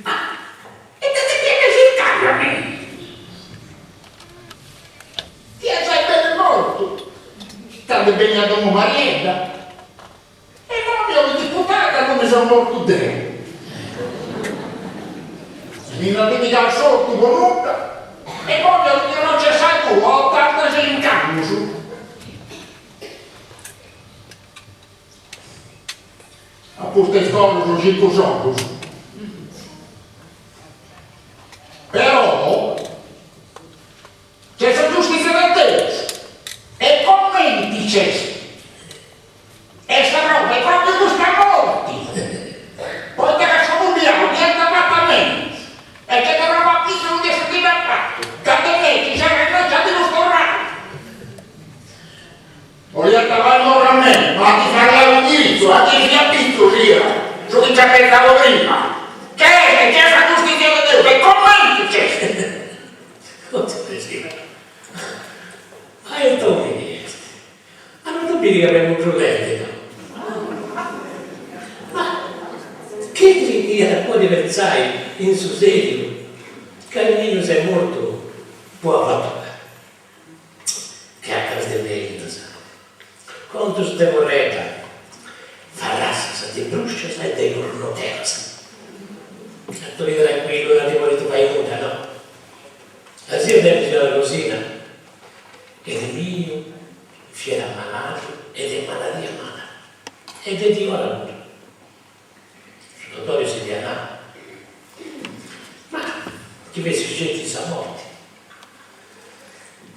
ma ita depiant circai a mei? Fia giai bell'e mortu, candu est bennia a domu Mariedda, e imoi mi 'olit imputai candu mi seu mortu deu. Mi nd'ant pigau s'ortu po nudda e imoi mi 'olint processai puru a otantaxinc'annus. A pustis corrus cincu soddus. Però nc'est sa giustizia de Deus e comenti nc'est? E sa prova est propriu custa morti, poita ca su buliau dd'iant fatu a mellus e nc'est prova a pitzus de su chi dd'at fatu, ca de mei chi s'arrennesci a ddus torrai. Boliant fai morri a mei, ma a chi fadiat u diritzu, a chi fiat pitzus ia, su chi nc'at pentzau prima. Nc'est, nc'est sa giustizia de Deus, e comenti nc'est! Ma ita omini est? Ma non ddu biri ca femu brullendi no? Ma chini iat a podi pentzai in su seriu ca Erminiu s'est mortu po afatura? Chiaccaras de meinas, contus de forredda, farrassas de bruscias e de cornoteras. Aturi tranquillu non ti podit fai nudda, no? A zia de signora Rosina, Erminiu fiat maladu e de maladia mala, e de diora puru. Su dotori si dd'iat nau. Chi fessit sceti sa morti.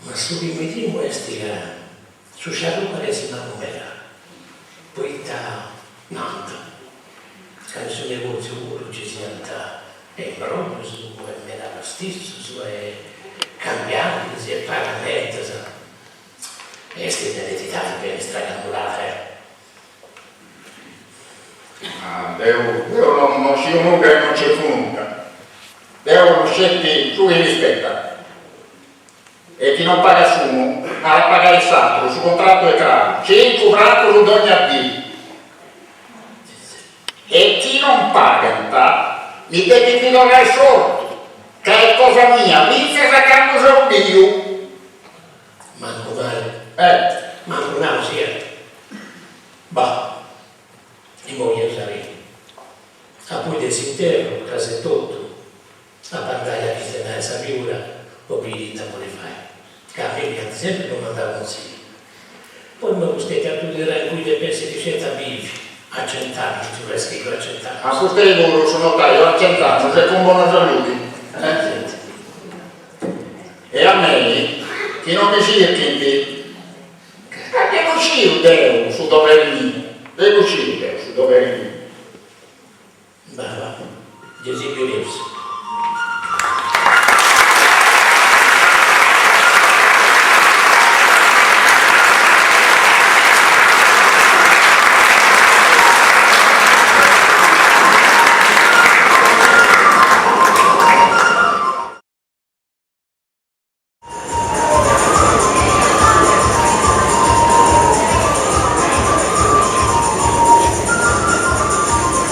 Ma su chi mi timu est ca su sciarrucu at essi mannu meda, poita nant ca in su negotziu puru nci siant imbroglius e meda pastissus e cambialis e pagamentus. Est un'eredidadi beni stracamulada, eh. Ma deu, deu no no sciu nudda e non circu nudda. Deu 'ollu sceti su chi mi spettat. E chi non pagat s'unu, at a pagai s'aturu, su contrattu est craru, cincu francus dogna dì. E chi non pagant, mi depint torrai s'ortu, ca est cosa mia fintzas a candu seu biu. Mancu mali. Eh. Mancu nau siat. Bah. Immoi eus a biri. A poi de s'interru, cras etotu, apu a andai a chistionai a sa viuda po biri ita bolit fai, ca a mei mi ant sempri domandau consillu. Poi immoi fusteti at podi trancuillu e pensit sceti a bivi, a cent'annus, tziu Frescheddu, a cent'annus. A fustei puru, su notaiu, a cent'annus e cun bona saludi. E a mei, chi non mi circhint, ca deu ddu sciu deu su doveri miu, deu ddu sciu deu su doveri miu. Bah, bah, gei si bireus.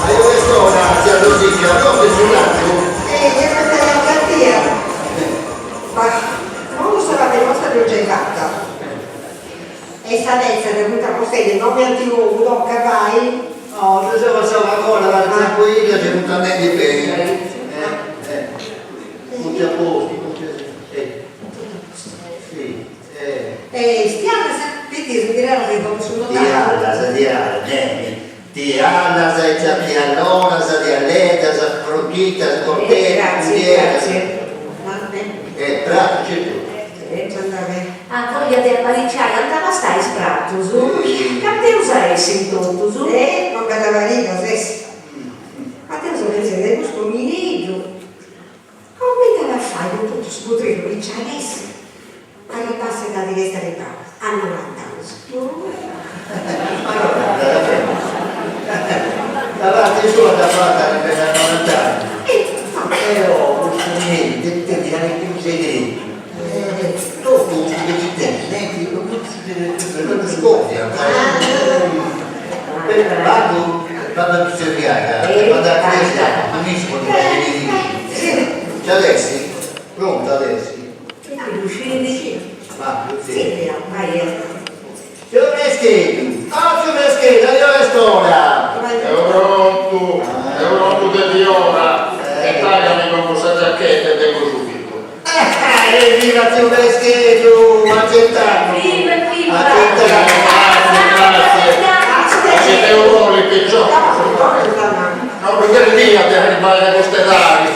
Ajo est ora, tzia Rosicca, prontu est su pratu? E aspetaiaus a tia. Bah, como sa parte nosta dd'eus giai fata. E sa betza de custa postedda no mi ant ogu, toca, bai. No, ddu seu passau ancora, ma trancuilla, si funt andendi beni. Eh, eh, tutti a posto, tutti a eh. Si, eh. E is tialas, pitis, ndi ddas de domu su notaiu. Tialas, tialas, nemi, tialas e tiallonas, tialleddas, frocchittas, corteddu, cullieras. E pratu nc'est puru. A voglia de apariciai ant a bastai is pratus, cant'eus a essi in totus? Eh, una bella pariga ses. Ma deu seu pentzendi de custu omineddu, comenti at a fai cun totu su pudridu chi nci at essi, arribau a s'edadi chi est arribau, a norant'annus. Ma noranta, davveru? Sa parti sua dd'at fata arribendi a norant'annus. E oh, custu omineddu depit tenni calincunu segretu. Totu cussu chi ci tenit, nenti, totu scòviant. Babbu, babbu at tzerriai ca depu andai a cresia cun issu po ddi fai benedixi. Nci at essi? Prontu at essi? Ddu scit. Babbu, tzerria. Tziu Frescheddu! Ah, tziu Frescheddu, ajo est ora! Seu prontu, seu prontu de diora, e tagami cun cussa giacheta e bengu subitu. Evviva tziu Frescheddu, a cent'annus! Viva, viva! A cent'annus! Grazie, grazie. Ma si Deus bolit, piciocus, no ddu credia de arribai a cust'edadi.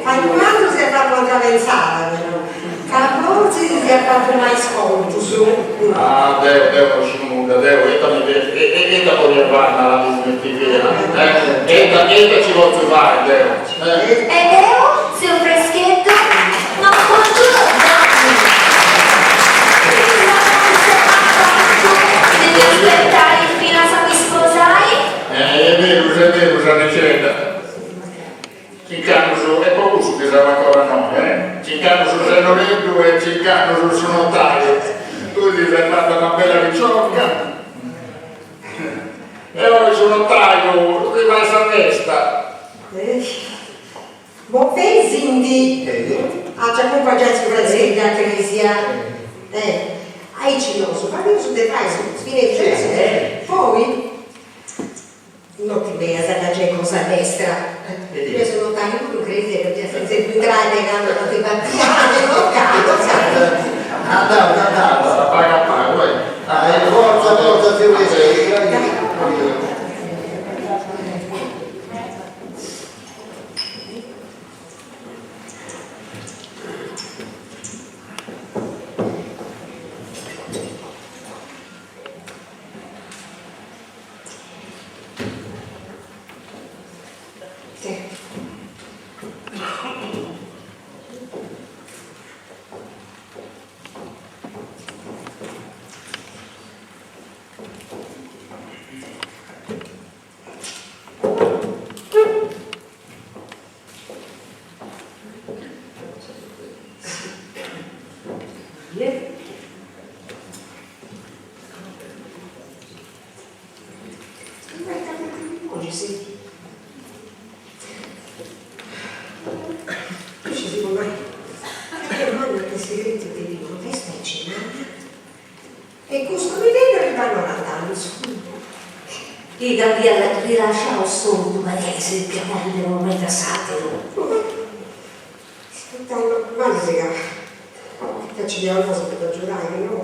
Calicun'atru si est fatu atra pensada però, ca fortzis si est fatu mai is contus. Ah, deu, deu no sciu nudda, deu ita mi ita podia fai maladiu cumenti fia, eh, ita, ita ci potzu fai deu, eh. E deu, tziu Frescheddu, no contu nudda. De mi aspetai finas a mi sposai? Eh, est berus, est berus, Annicedda. Cinc'annus, e po cussu chi seu ancora innoi, eh! Cinc'annus su sennoreddu e cinc'annus su notaiu. Tui ti ses fata una bella piciocca e oi su notaiu ti fait sa festa. Movesindi a nci acumpangiai tziu Frescheddu a cresia. Aici nosu fadeus de fai su fineddu, poi No timeas ca c'est cosa lestra. Ddoi su notaiu puru cresia ca fiat sentz'e ddu intrai de candu no ti batiat tocat tocat. Andaus andaus. A pagu a pagu eh. Forza forza tziu Frescheddu. E custu mi tenit arribbai norant'annus. Chi dd'abiat rilasciau s'ordu pariat chi si depiat morri de unu momentu a s'ateru. Mali si ca ca ci fiat cosa po dd'agiudai, chi no.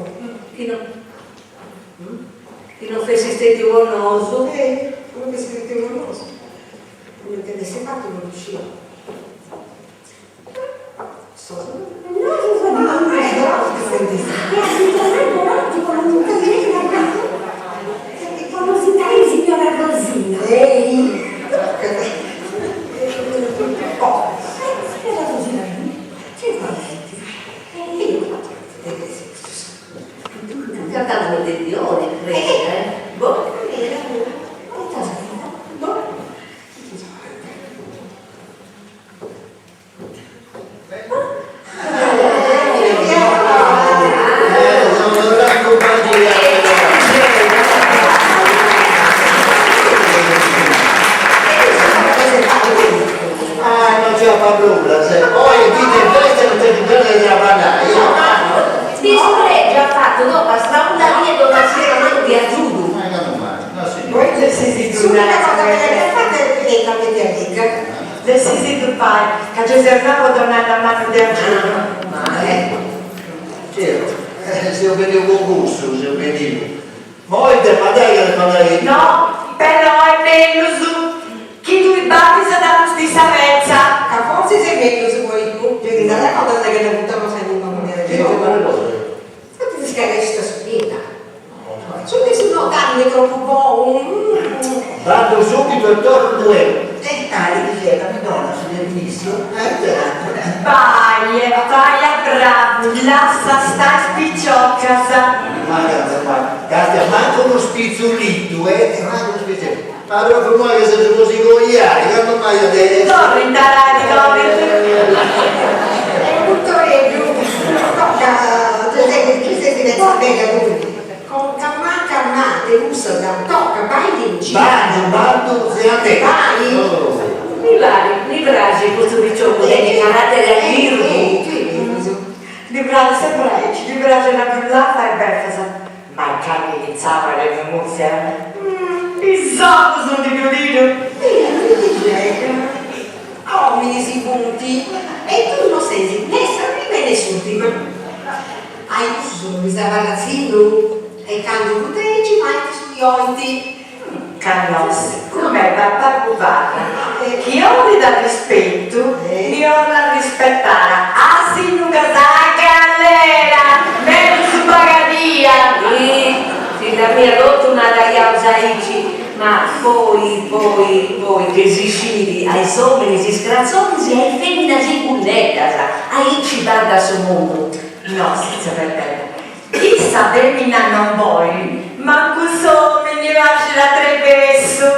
Chi no chi no fessit stetiu po nosu. Eh, no fessit stetiu po nosu. Cumenti dd'essi fatu no ddu sciu. Cantàt de diori, creu, eh? Boh. Ah, non c'è paura, se poi dite festa non c'è più bene di traballare. Ti su lègiu at fatu no basta una die donassia una manu de agiudu. Ma no mai, no signora. Poi L'unica cosa bella che ha fatto è diventata amica. Lessisi pai, ca già si andava a donare una mano de agiudu. Ma eh, certo, eh, seu beniu cun cussu, seu beniu. Ma ite mandai ca mandai. No, però est mellus chi tui bandis a dd'arrustì sa petza. Ca fortzis est mellus poi gei ti dd'arregordas chi dda funt passendi in domu de Geo. Ma ti scarescit su vida. Su de su no danni tropu bonu. Vado subito e torno luego. E tale diceva, mi dona su permissu? Eh, Bai, fai a bravu, lassa stai is piciocas. Ma ma castia, manco unu spizzulittu, eh? Manco unu spizzulittu. Ma proprio moi che siamo così cogliari, quando mai adesso? Torrint a radi, torrint. È un toreddu. Tocca, ci sei diventata bella lui. Con calma calmate, ussa da tocca, vai in giro. Bando, bando, se a te. Vai. Oh. Mi pari, mi praxit custu piciocu, tenit carateri allirgu. Ddi praxit sempre aici, ddi praxit a brullai e befas. Ma candu inghitzat a murmutzia, is ogus ndi ddu tiru. Ominis funt e tu no ses ne sa prima e ne s'urtima. Ai cussus no ddis abarrat sinnu e candu funt aici faint su chi 'olint. Ca nos, cum'est pagu pagu, chi 'olit arrispetu, mi 'ollu arrispetai, asinuncas sa galera, mellus bagadia! Ih, filla mia, totu naraiaus aici, ma poi, poi, poi, che si scit, a is ominis is cratzonis e a is feminas is gunneddas, aici bandat su mundu. Nosi, tzia Peppedda, Chi sa femina non bolit, mancu s'omini faxit a trevessu.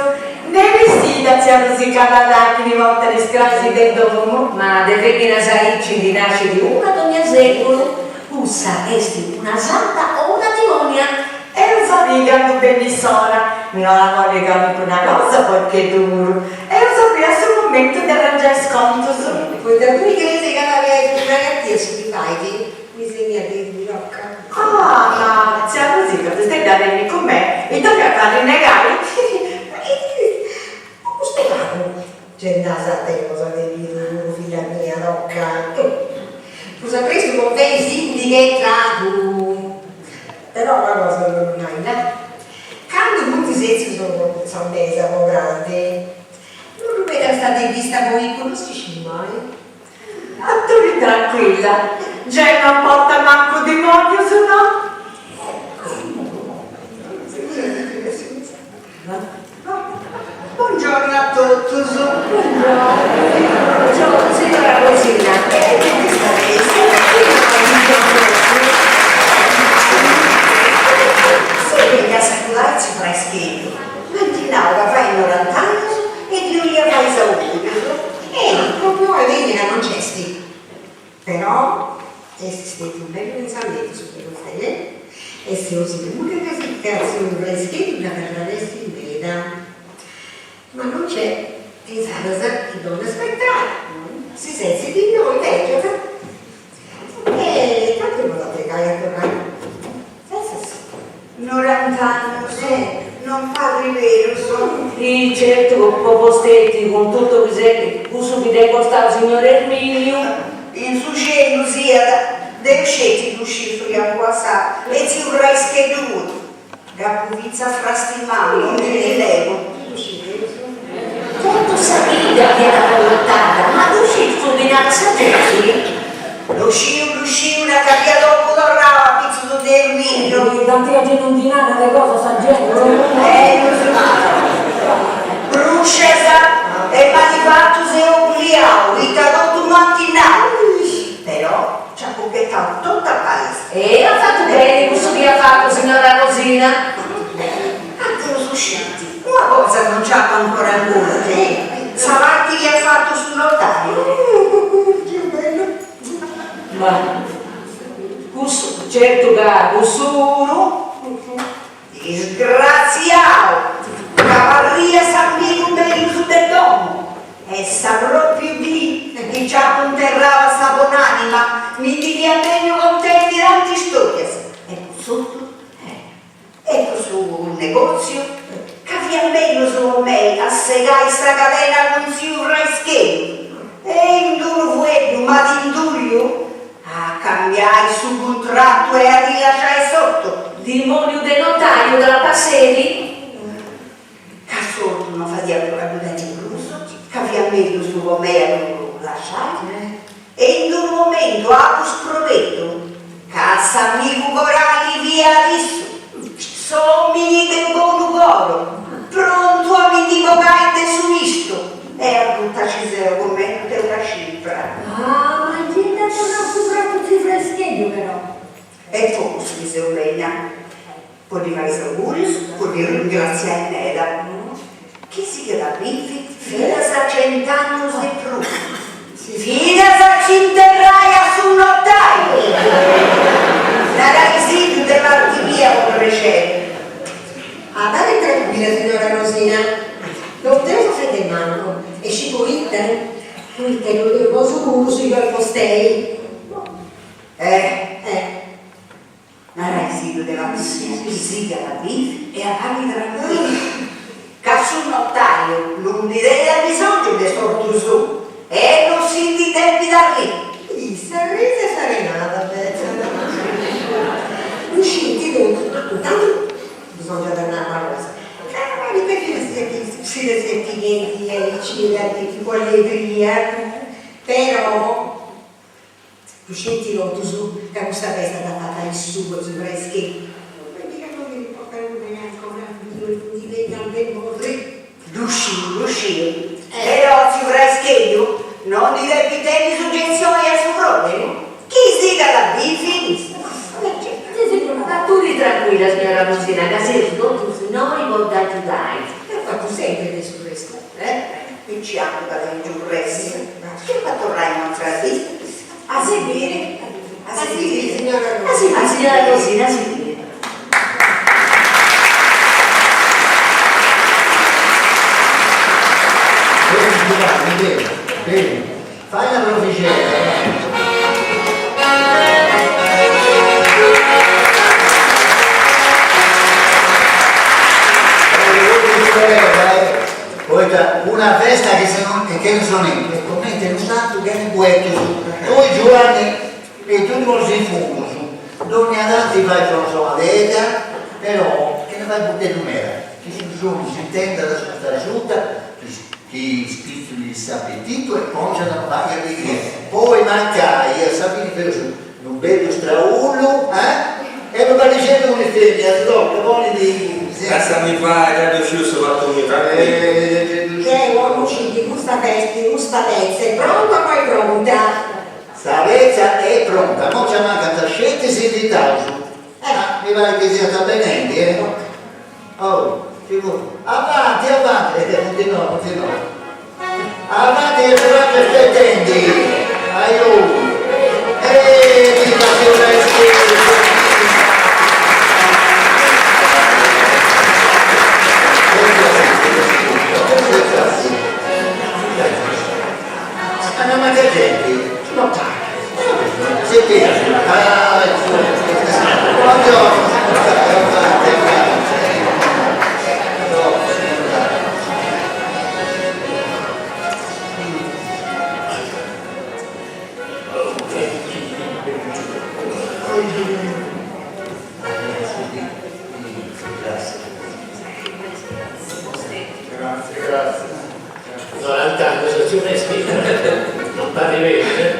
Ne bessida tzia Rosica Lallai chi mi portat is crais de domu. Ma de feminas aici ndi nascit una dogna seculu. Cussa est una santa o una dimonia. Eus a biri candu benit s'ora, no la bolli calincuna cosa porcheduru. Eus a biri a su momentu de arrangiai is contus. Poita tui creis ca la veru una gatia su chi fait? Mi segna de Rocca. Ah, ma tzia Rosita, ti stai narendi cun mei, ita mi at a arrennegai? Po custu pagu ge nd'as a tempus de bidu puru filla mia, Rocca. Prus a prestu po fai s'indiga e tragu. Però una cosa ti bollu nai, na. Candu funt setzius in sa mesa po prandi, non ddu perdas de vista po non si scit mai. Aturi tranquilla, gei non portat mancu dimonius, no? Buongiorno a totus. Buongiorno, signora Rosina. Si benga sa. Fraischeddu, m'ant nau ca fait norant'annus e ddi 'olia fai is augurius. Eh, propriu oi femina non nc'est. Però est stetiu unu bellu pensamentu su de vostè, eh? E seu sigura ca si ca tziu Fraischeddu dd'at agradessi meda. Ma non nc'est, e insaras chi donni aspetai, si setzit innoi, lègiat E tantu no at a trigai a torrai. Senzas. Norant'annus non parrit berus. I certu po vostè cun totu chi s'est cussu chi dd'est costau signor Erminiu. In su cielu siat, deu sceti ddu sciu su chi apu passau e tziu Fraischeddu puru. Dd'apu fintzas frastimau, non ndi ddi legu. Totu sa bidda fiat avollotada, ma ddu sciit su chi narat sa genti? Ddu sciu, ddu sciu, na ca fiat totu torrau a pitzus de Erminio. Tanti a genti non ndi narat de cosa sa genti. Bruscias e m'at fatu seu obliau, ita totu m'ant nau. Però Nci apu ghetau totu a paris. E at fatu beni cussu chi at fatu, signora Rosina. Aterus sceti. Una cosa non nci apu ancora ingurtu, sa parti chi at fatu su notaiu. Ma cussu, certu ca cussu puru. Disgratziau! Ca parriat s'amigu mellus de domu! E sa propriu dì chi nci apu interrau a sa bonanima mi ndi fiat benniu contendi tanti istorias. E cussu e cussu negotziu ca fiat mellus po mei a segai sa cadena cun tziu Fraischeddu e in d'unu fueddu m'at indùlliu A cambiai su cuntratu e a rilasciai s'ortu. Dimoniu de notaiu trapasseri. Ca s'ortu non fadiat a ddu tenni prus, ca fiat mellus po mei a ddu lasciai. E in d'unu momentu apu scrobetu ca s'amigu corali fiat issu, s'omini de bonu coru, prontu a mi ndi bogai de su mistu. E arruta ci seu comente una cipra. Ah, ma gei dd'at torrau su tratu tziu Fraischeddu però. E po cussu chi seu benia, po ddi fai is augurius, po ddi ringratziai meda. Chi sigat a bivi finas a cent'annus e prus, finas a ci interrai a su notaiu! Naraisiddu de parti mia po prexeri. Abarri tranquilla signora Rosina, non teus a fai de mancu, e scit poita? Poita ddu teus nosu puru su filu 'e fostei. Eh! Eh! Naraisiddu de parti mia chi sigat a bivi e abarri tranquilla, ca su notaiu non ndi tenit abisongiu de s'ortu suu e non si ndi depit arriri. Ih, s'arrisi e s'arenada, invecias. Ddu scint totus, ma intantu Bisongiat a nai una cosa, ca parit chi si dda siat pighendi aici cun allegria, però ddu scint totus ca custa festa dd'at fata issu po tziu Fraischeddu, miga non mi riportat ancora biu e ndi tengat de morri. Ddu sciu, ddu sciu, però tziu Fraischeddu non ndi depit tenni sugetzioni a su propriu, chi sigat a bivi. Aturi tranquilla signora Rosina ca seus totus innoi po dd'agiudai. Deu fatzu sempri de su restu. Eh, mi nci andu ca tengiu pressi, depu a torrai un'atra dì. A si biri, a si biri signora Rosina. A signora Rosina, a si biri. Beni Giuvanni, beni, beni, fai una provixedda, va. Poita una festa chi se non chene sonettu est comente unu santu chene guetus. Tui Giuanni e totu is fungus, dònnia tanti fais una sonadedda, però chene fai burdellu meda, chi su sonu s'intendat asuta asuta, chi spitzulit s'apetitu e pongiat a fai allegria. Poi mancai a sa fini feus unu bellu straullu, eh? E unu paghixeddu cun is feminas, toca, ponidi. Lassami fai, ca ddu sciu su fatu miu, tranquillu. Deu 'ollu sciri custa festa, custa petza est pronta o no est pronta? Sa petza est pronta, mo nci amancant sceti is invitaus. Ah, mi parit chi siant benendi, eh? Oh. Avanti, avanti, e funt innoi, funt innoi. Avanti che su prangiu est aspetendi. Aiu. E viva tziu Prescheddu! Ma manca genti? No. Grazie, grazie. Norant'annus, tziu Prescheddu, non parrit berus, eh?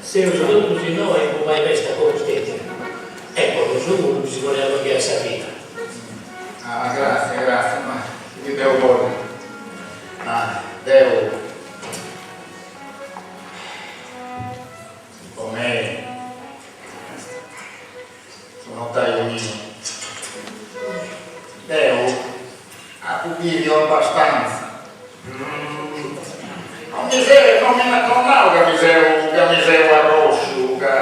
Seus totus innoi po fai festa po vosteddu e po nosu puru chi si bolit allonghiai sa vida. Ah, grazie, grazie, ma su chi deu bollu, ma deu po mei Su notaiu miu. Deu apu biviu abbastanza. Non mi seu, non mi non nau ca mi seu, ca mi seu arrosciu, ca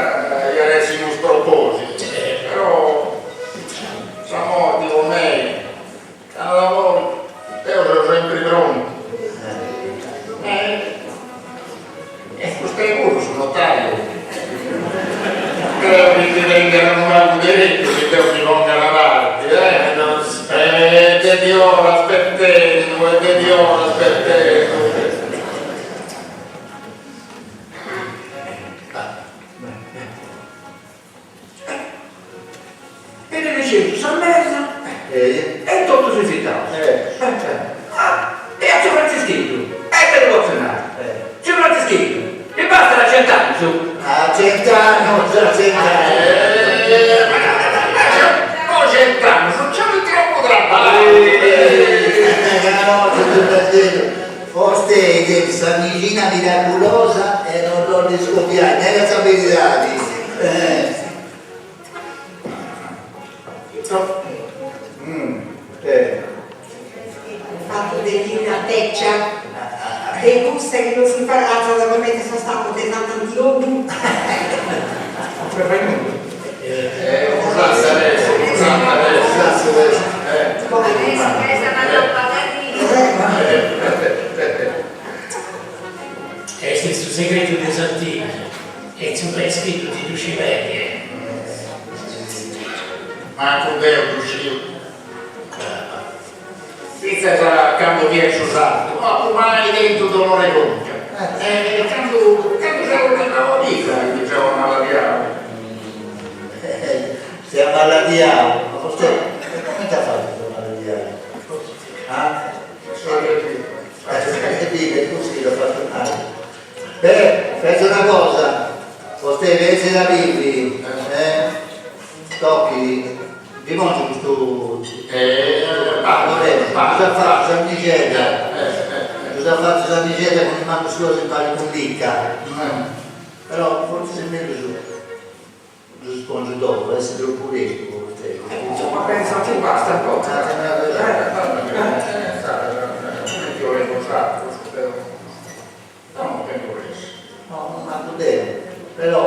iat essi unu spropositu, però sa morti po mei, candu dda bolit, deu seu sempri prontu. E vostè puru su notaiu creo chi ndi tengat unu pagu deretu chi deu mi ponga una parti, eh? E de diora aspettendu, e de diora aspettendu. Benedixeus sa mesa e totus is invitaus. E a tziu Frantzischeddu, e ita ddi potzu nai? Tziu Frantzischeddu, mi bastat a cent'annus? A cent'annus, a cent'annus. Po cent'annus nci 'olit tropu traballu. Ca no, tziu Frantzischeddu, Vostei tenit sa mexina miraculosa e no dd'ollit scoviai, narat sa beridadi. Fatu de linna beccia, de cussa chi non si imbarratzat comente sa statua de Sant'Antiogu. Est su segretu de is antigus e tziu Prescheddu ti ddu scit beni eh. Mancu deu ddu sciu. Fintzas a candu fia in su sartu no apu mai tentu dolori 'e conca e candu candu seu torrau a bidda chi mi seu amaladiau. S'est amaladiau, ma vostè e comente at fatu a s'amaladiai? Ah? E bive, cussu chi dd'at fatu mali. Beh, fetzu una cosa, vostè benit a bivi, eh? Tocchi, ddi pòngiu custu Cosa at fatu sa mixedda, cosa at fatu sa mixedda cun is mannus suas impari cun Lica, però fortzis est mellus ddus pòngiu dopu, est tropu prestu po vostei. Insoma penso chi basta po. Deu non tengu pressi. No, mancu deu, però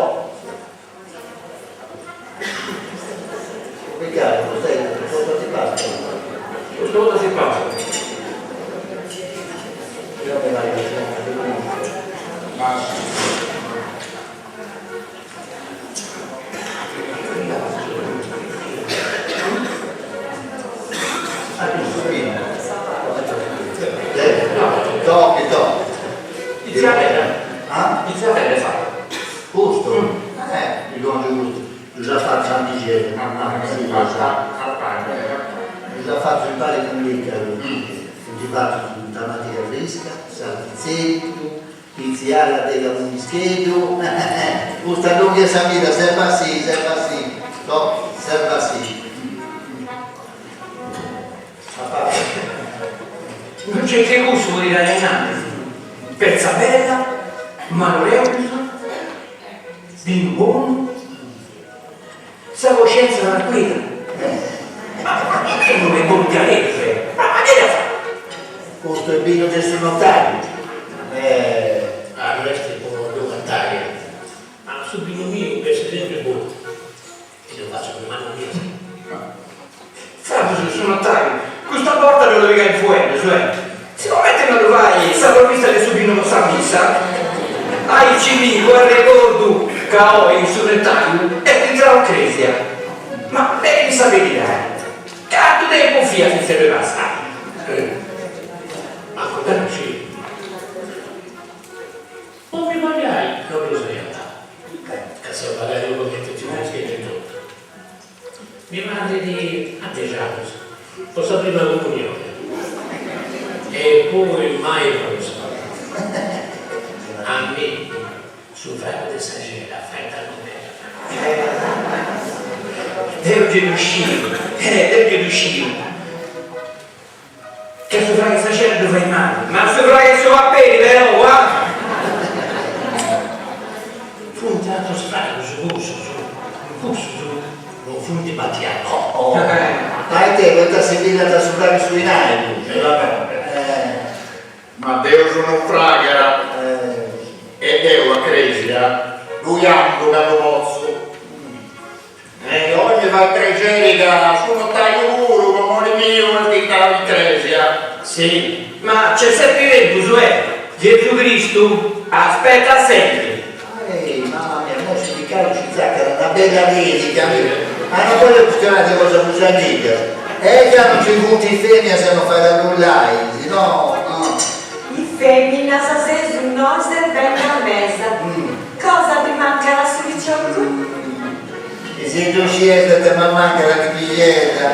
Riccardo, vostè cosa ti passa? Cosa si passa? Io mi vado Ma Tocchi, tocchi. Custu? Eh, mi congiu custu. Ddus at fatu sa mixedda, Ddus at fatu impari cun Licaru. Funt fatus cun tamatiga frisca, sartitzeddu, Pitziada de camunischeddu, custa allonghiat sa vida, serba sì, serba sì, no, serba sì. Non c'è che cussu po tirai ainnantis, petza bella, maloreus, binu bonu, sa coscienza tranquilla. Ma ite non est bonu? diaderus, eh! Ma ma chie dd'at fatu? Custu est binu de su notariu. Eh. Ah, no est po ddu cantai, ma su binu miu bessit sempri bonu e ddu fatzu cun manu mias. Intzandus su notariu, custa borta ddu at a pigai in fueddus, eh! Sigomente no ddu fait sa provvista de su binu po sa missa, aici mi po arregordu ca oi su notariu est intrau in cresia. Ma narimi sa beridadi, cantu tempus fiat fintzas de passai? Mancu deu ddu sciu. Po mi pagai no ddu siat, ca seu pagadiu cumenti tziu Frantziscu etotu. Mi parrit a dex'annus, po sa prima comunioni, e poi mai prus. A mei su fragu de sa cera fait dannu meda. Deu gei ddu sciu, deu gei ddu sciu, ca su fragu 'e sa cera ddu fait mali, ma su fragu 'e su paperi però, ah! Funt atrus fragus cussus, cussus non funt batiaus. Oh, ma ite, poita si pigat su fragu 'e su 'inai cussu? Ma Deus unu fraghera e deu a cresia ddui andu candu potzu. E oi mi fait prexeri ca su notaiu puru po mori miu est intrau in cresia. Si, ma c'est sempri tempus, eh! Gesu Cristu aspettat sempri. Ehi, mamma mia, mo su vicariu ci zaccat una bella predica, ma non bollu chistionai de cosa prus antiga, e ca non ci funt is feminas non fait a brullai, si no, no. Is feminas seus nois serbendi a mesa, cosa ddi mancat a su piciocu? E si ddu scies ita m'ammancat a pipiedda.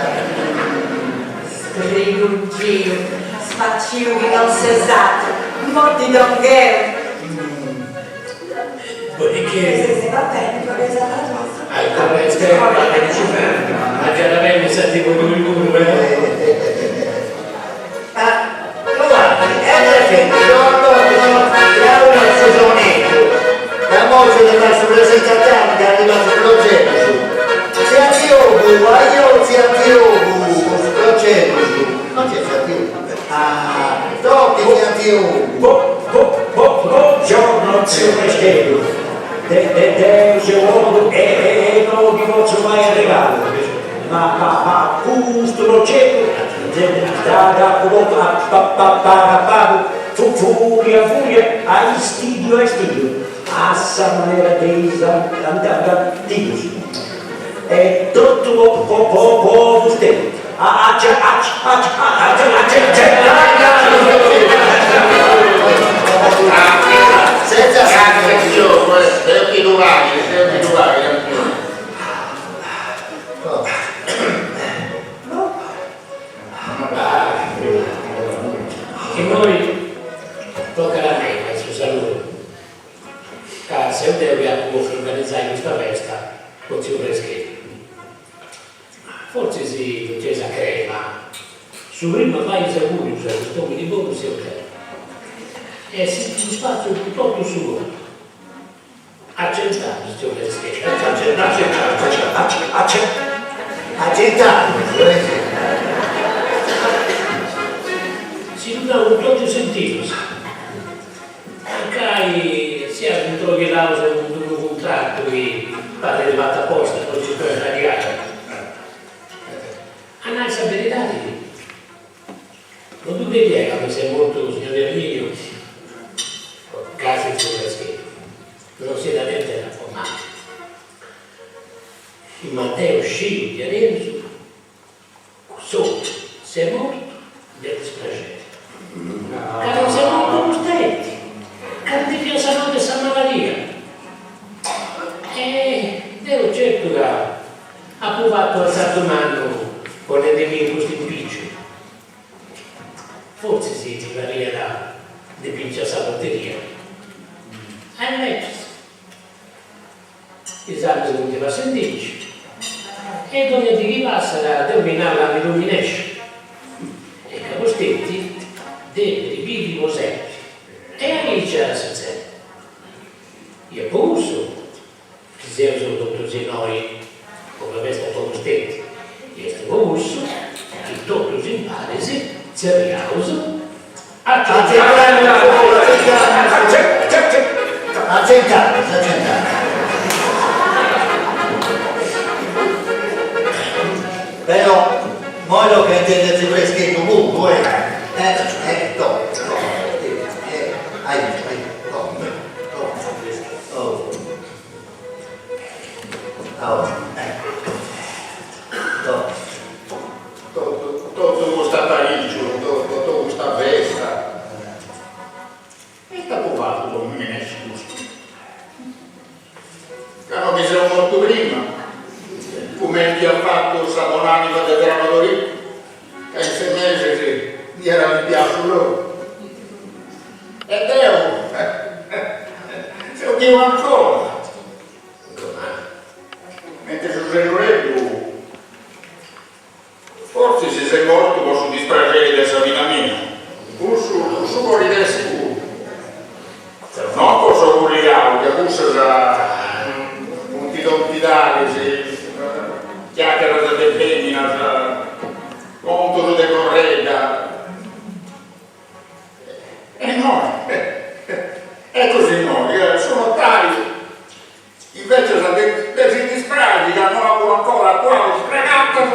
Sbrigungìu, sfacìu chi non ses atru, mo ti dongh'eu. Buongiorno tziu Prescheddu, de de deu seu 'odu e e no ti potzu fai arregalu, ma ma ma custu progetu dd'apu postu a pa pa pagu a pagu, furia furia, a istìddiu a istìddiu, a sa manera de is antigus, e totu po po po po fustei. Immoi tocat a mei fai su saludu, ca seu deu chi apu bòfiu organizai custa festa po tziu Prescheddu. Fortzis no nc'eis a crei, ma su primu a fai is augùrius a cust'òmini bonu seu deu. E si ddus fatzu cun totu su coru. Acentaus, tziu Prescheddu, Acentaus, Si ddu nau cun totu is sentidus. Mancai siaus introghidaus cun d'unu cuntratu chi parrit fatu aposta po si sbertadiai. A nai sa beridadi, no ddu credia ca m'est mortu signor Erminiu, gasi tziu Prescheddu, non si dda tengiat po mali. Ma deu sciu diaderus Cuss'omini s'est mortu de dispraxeri. Ca non s'est mortu custenti, ca ndi fiat sanau de sa maladia. E deu certu ca apu fatu azardu mannu ponendimì in custu impiciu. Fortzis mi pariat de binci a sa loteria. E invecias Is annus funt passendinci e dogna dì chi passat deu mi nau ca mi ddu minesciu e ca Costetti depit bivi po sempri e aici at a sutzedi. I est po cussu chi seus totus innoi po una festa po Costetti i est po cussu chi totus innoi. Tzerriaus. A cent'annus, a cent'annus. Però, moi tocat a intendi a tziu Prescheddu puru, eh! Eh, eh, to, to, eh, aici, aici, to, to, oh. Oh, eh, to. Totu, totu custu aparìciu, totu custa festa. E ita apu fatu po mi minesci custu? Ca no mi seu mortu prima, cumenti at fatu sa bonanima de Srabadoricu, ca in ses mesis ndi iat limpiau su logu. E deu seu biu ancora. Mentri su sennoreddu Fortzis s'est mortu po su dispraxeri de sa vida mia, cussu cussu podit essi puru. No po s'oburrigau, ca cussas funt tontidadis, chiacheras de feminas, contus de corredda. E innoi, ecus innoi, su notariu Invecias de si dispraxi ca no apu ancora atuau is pregatas,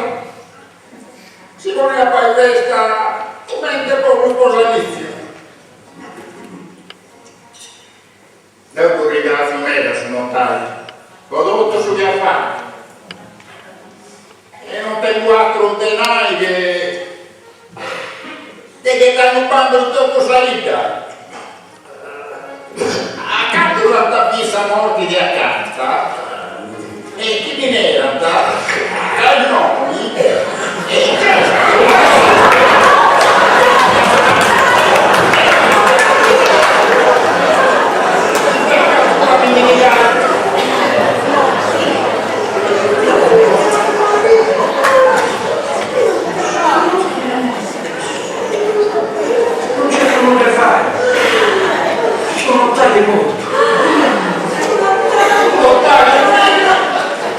si ponit a fai festa cumenti po unu sposalitziu. Deu ddu ringratziu meda su notaiu po totu su chi at fatu e non tengu atru de nai che de ghetai unu bandu in totu sa 'idda. A cantu s'ant a biri sa morti de acanta e chi mi nerant ca innoi nc'est. Non nc'est prus nudda 'e fai, su notariu est mortu. Su notariu miu,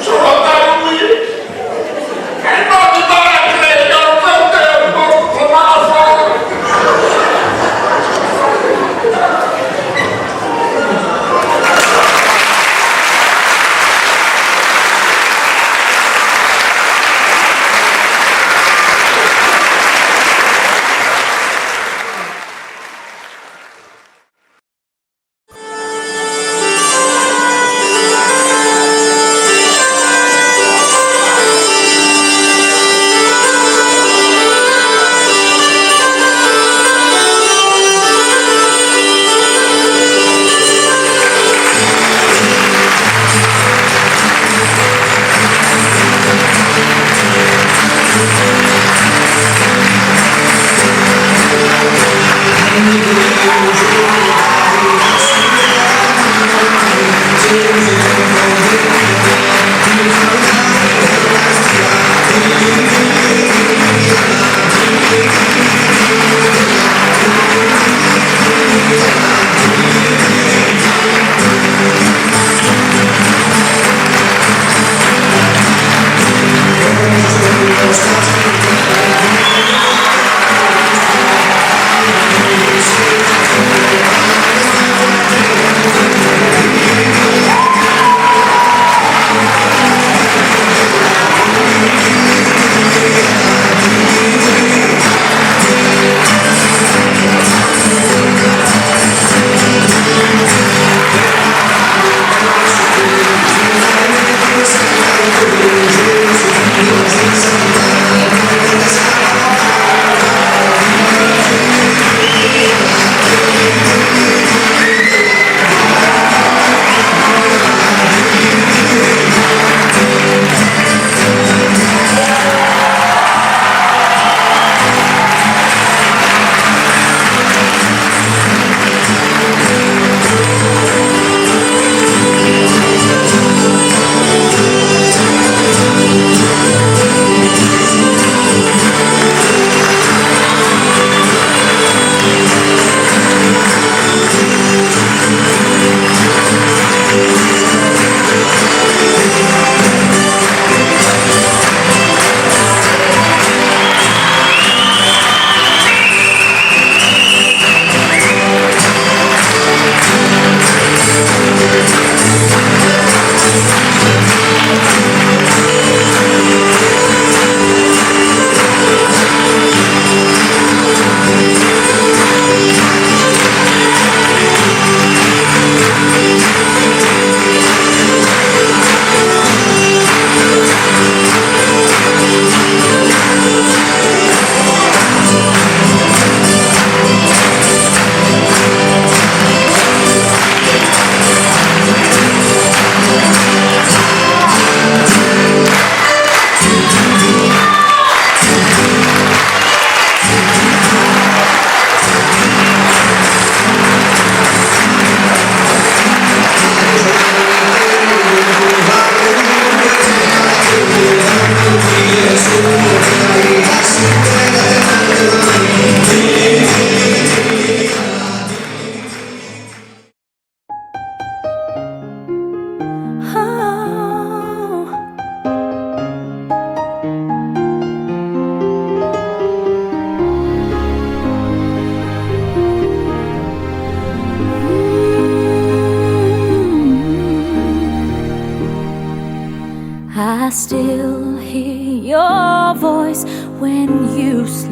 su notariu miu, e no ti parat crei ca no.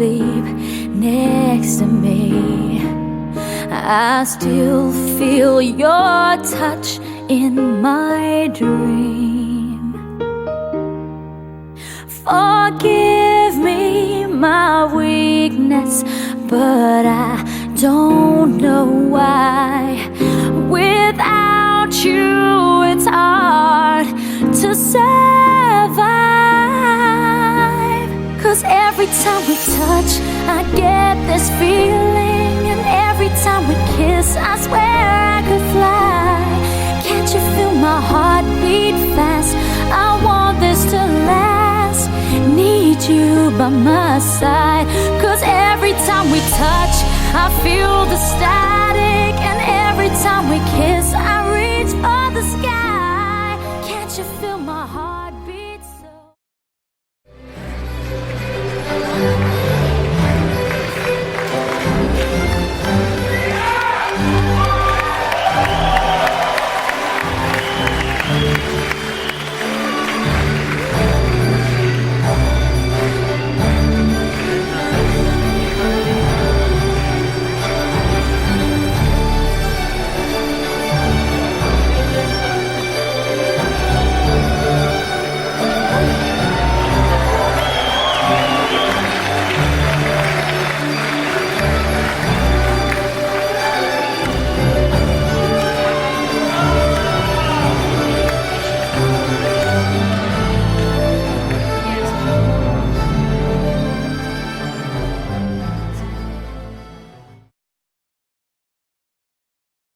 sleep next to me. I still feel your touch in my dream. Forgive me my weakness, but I don't know why. Without you, it's hard to survive. Cause every time we touch, I get this feeling. And every time we kiss, I swear I could fly. Can't you feel my heart beat fast? I want this to last. Need you by my side. Cause every time we touch, I feel the static. And every time we kiss, I.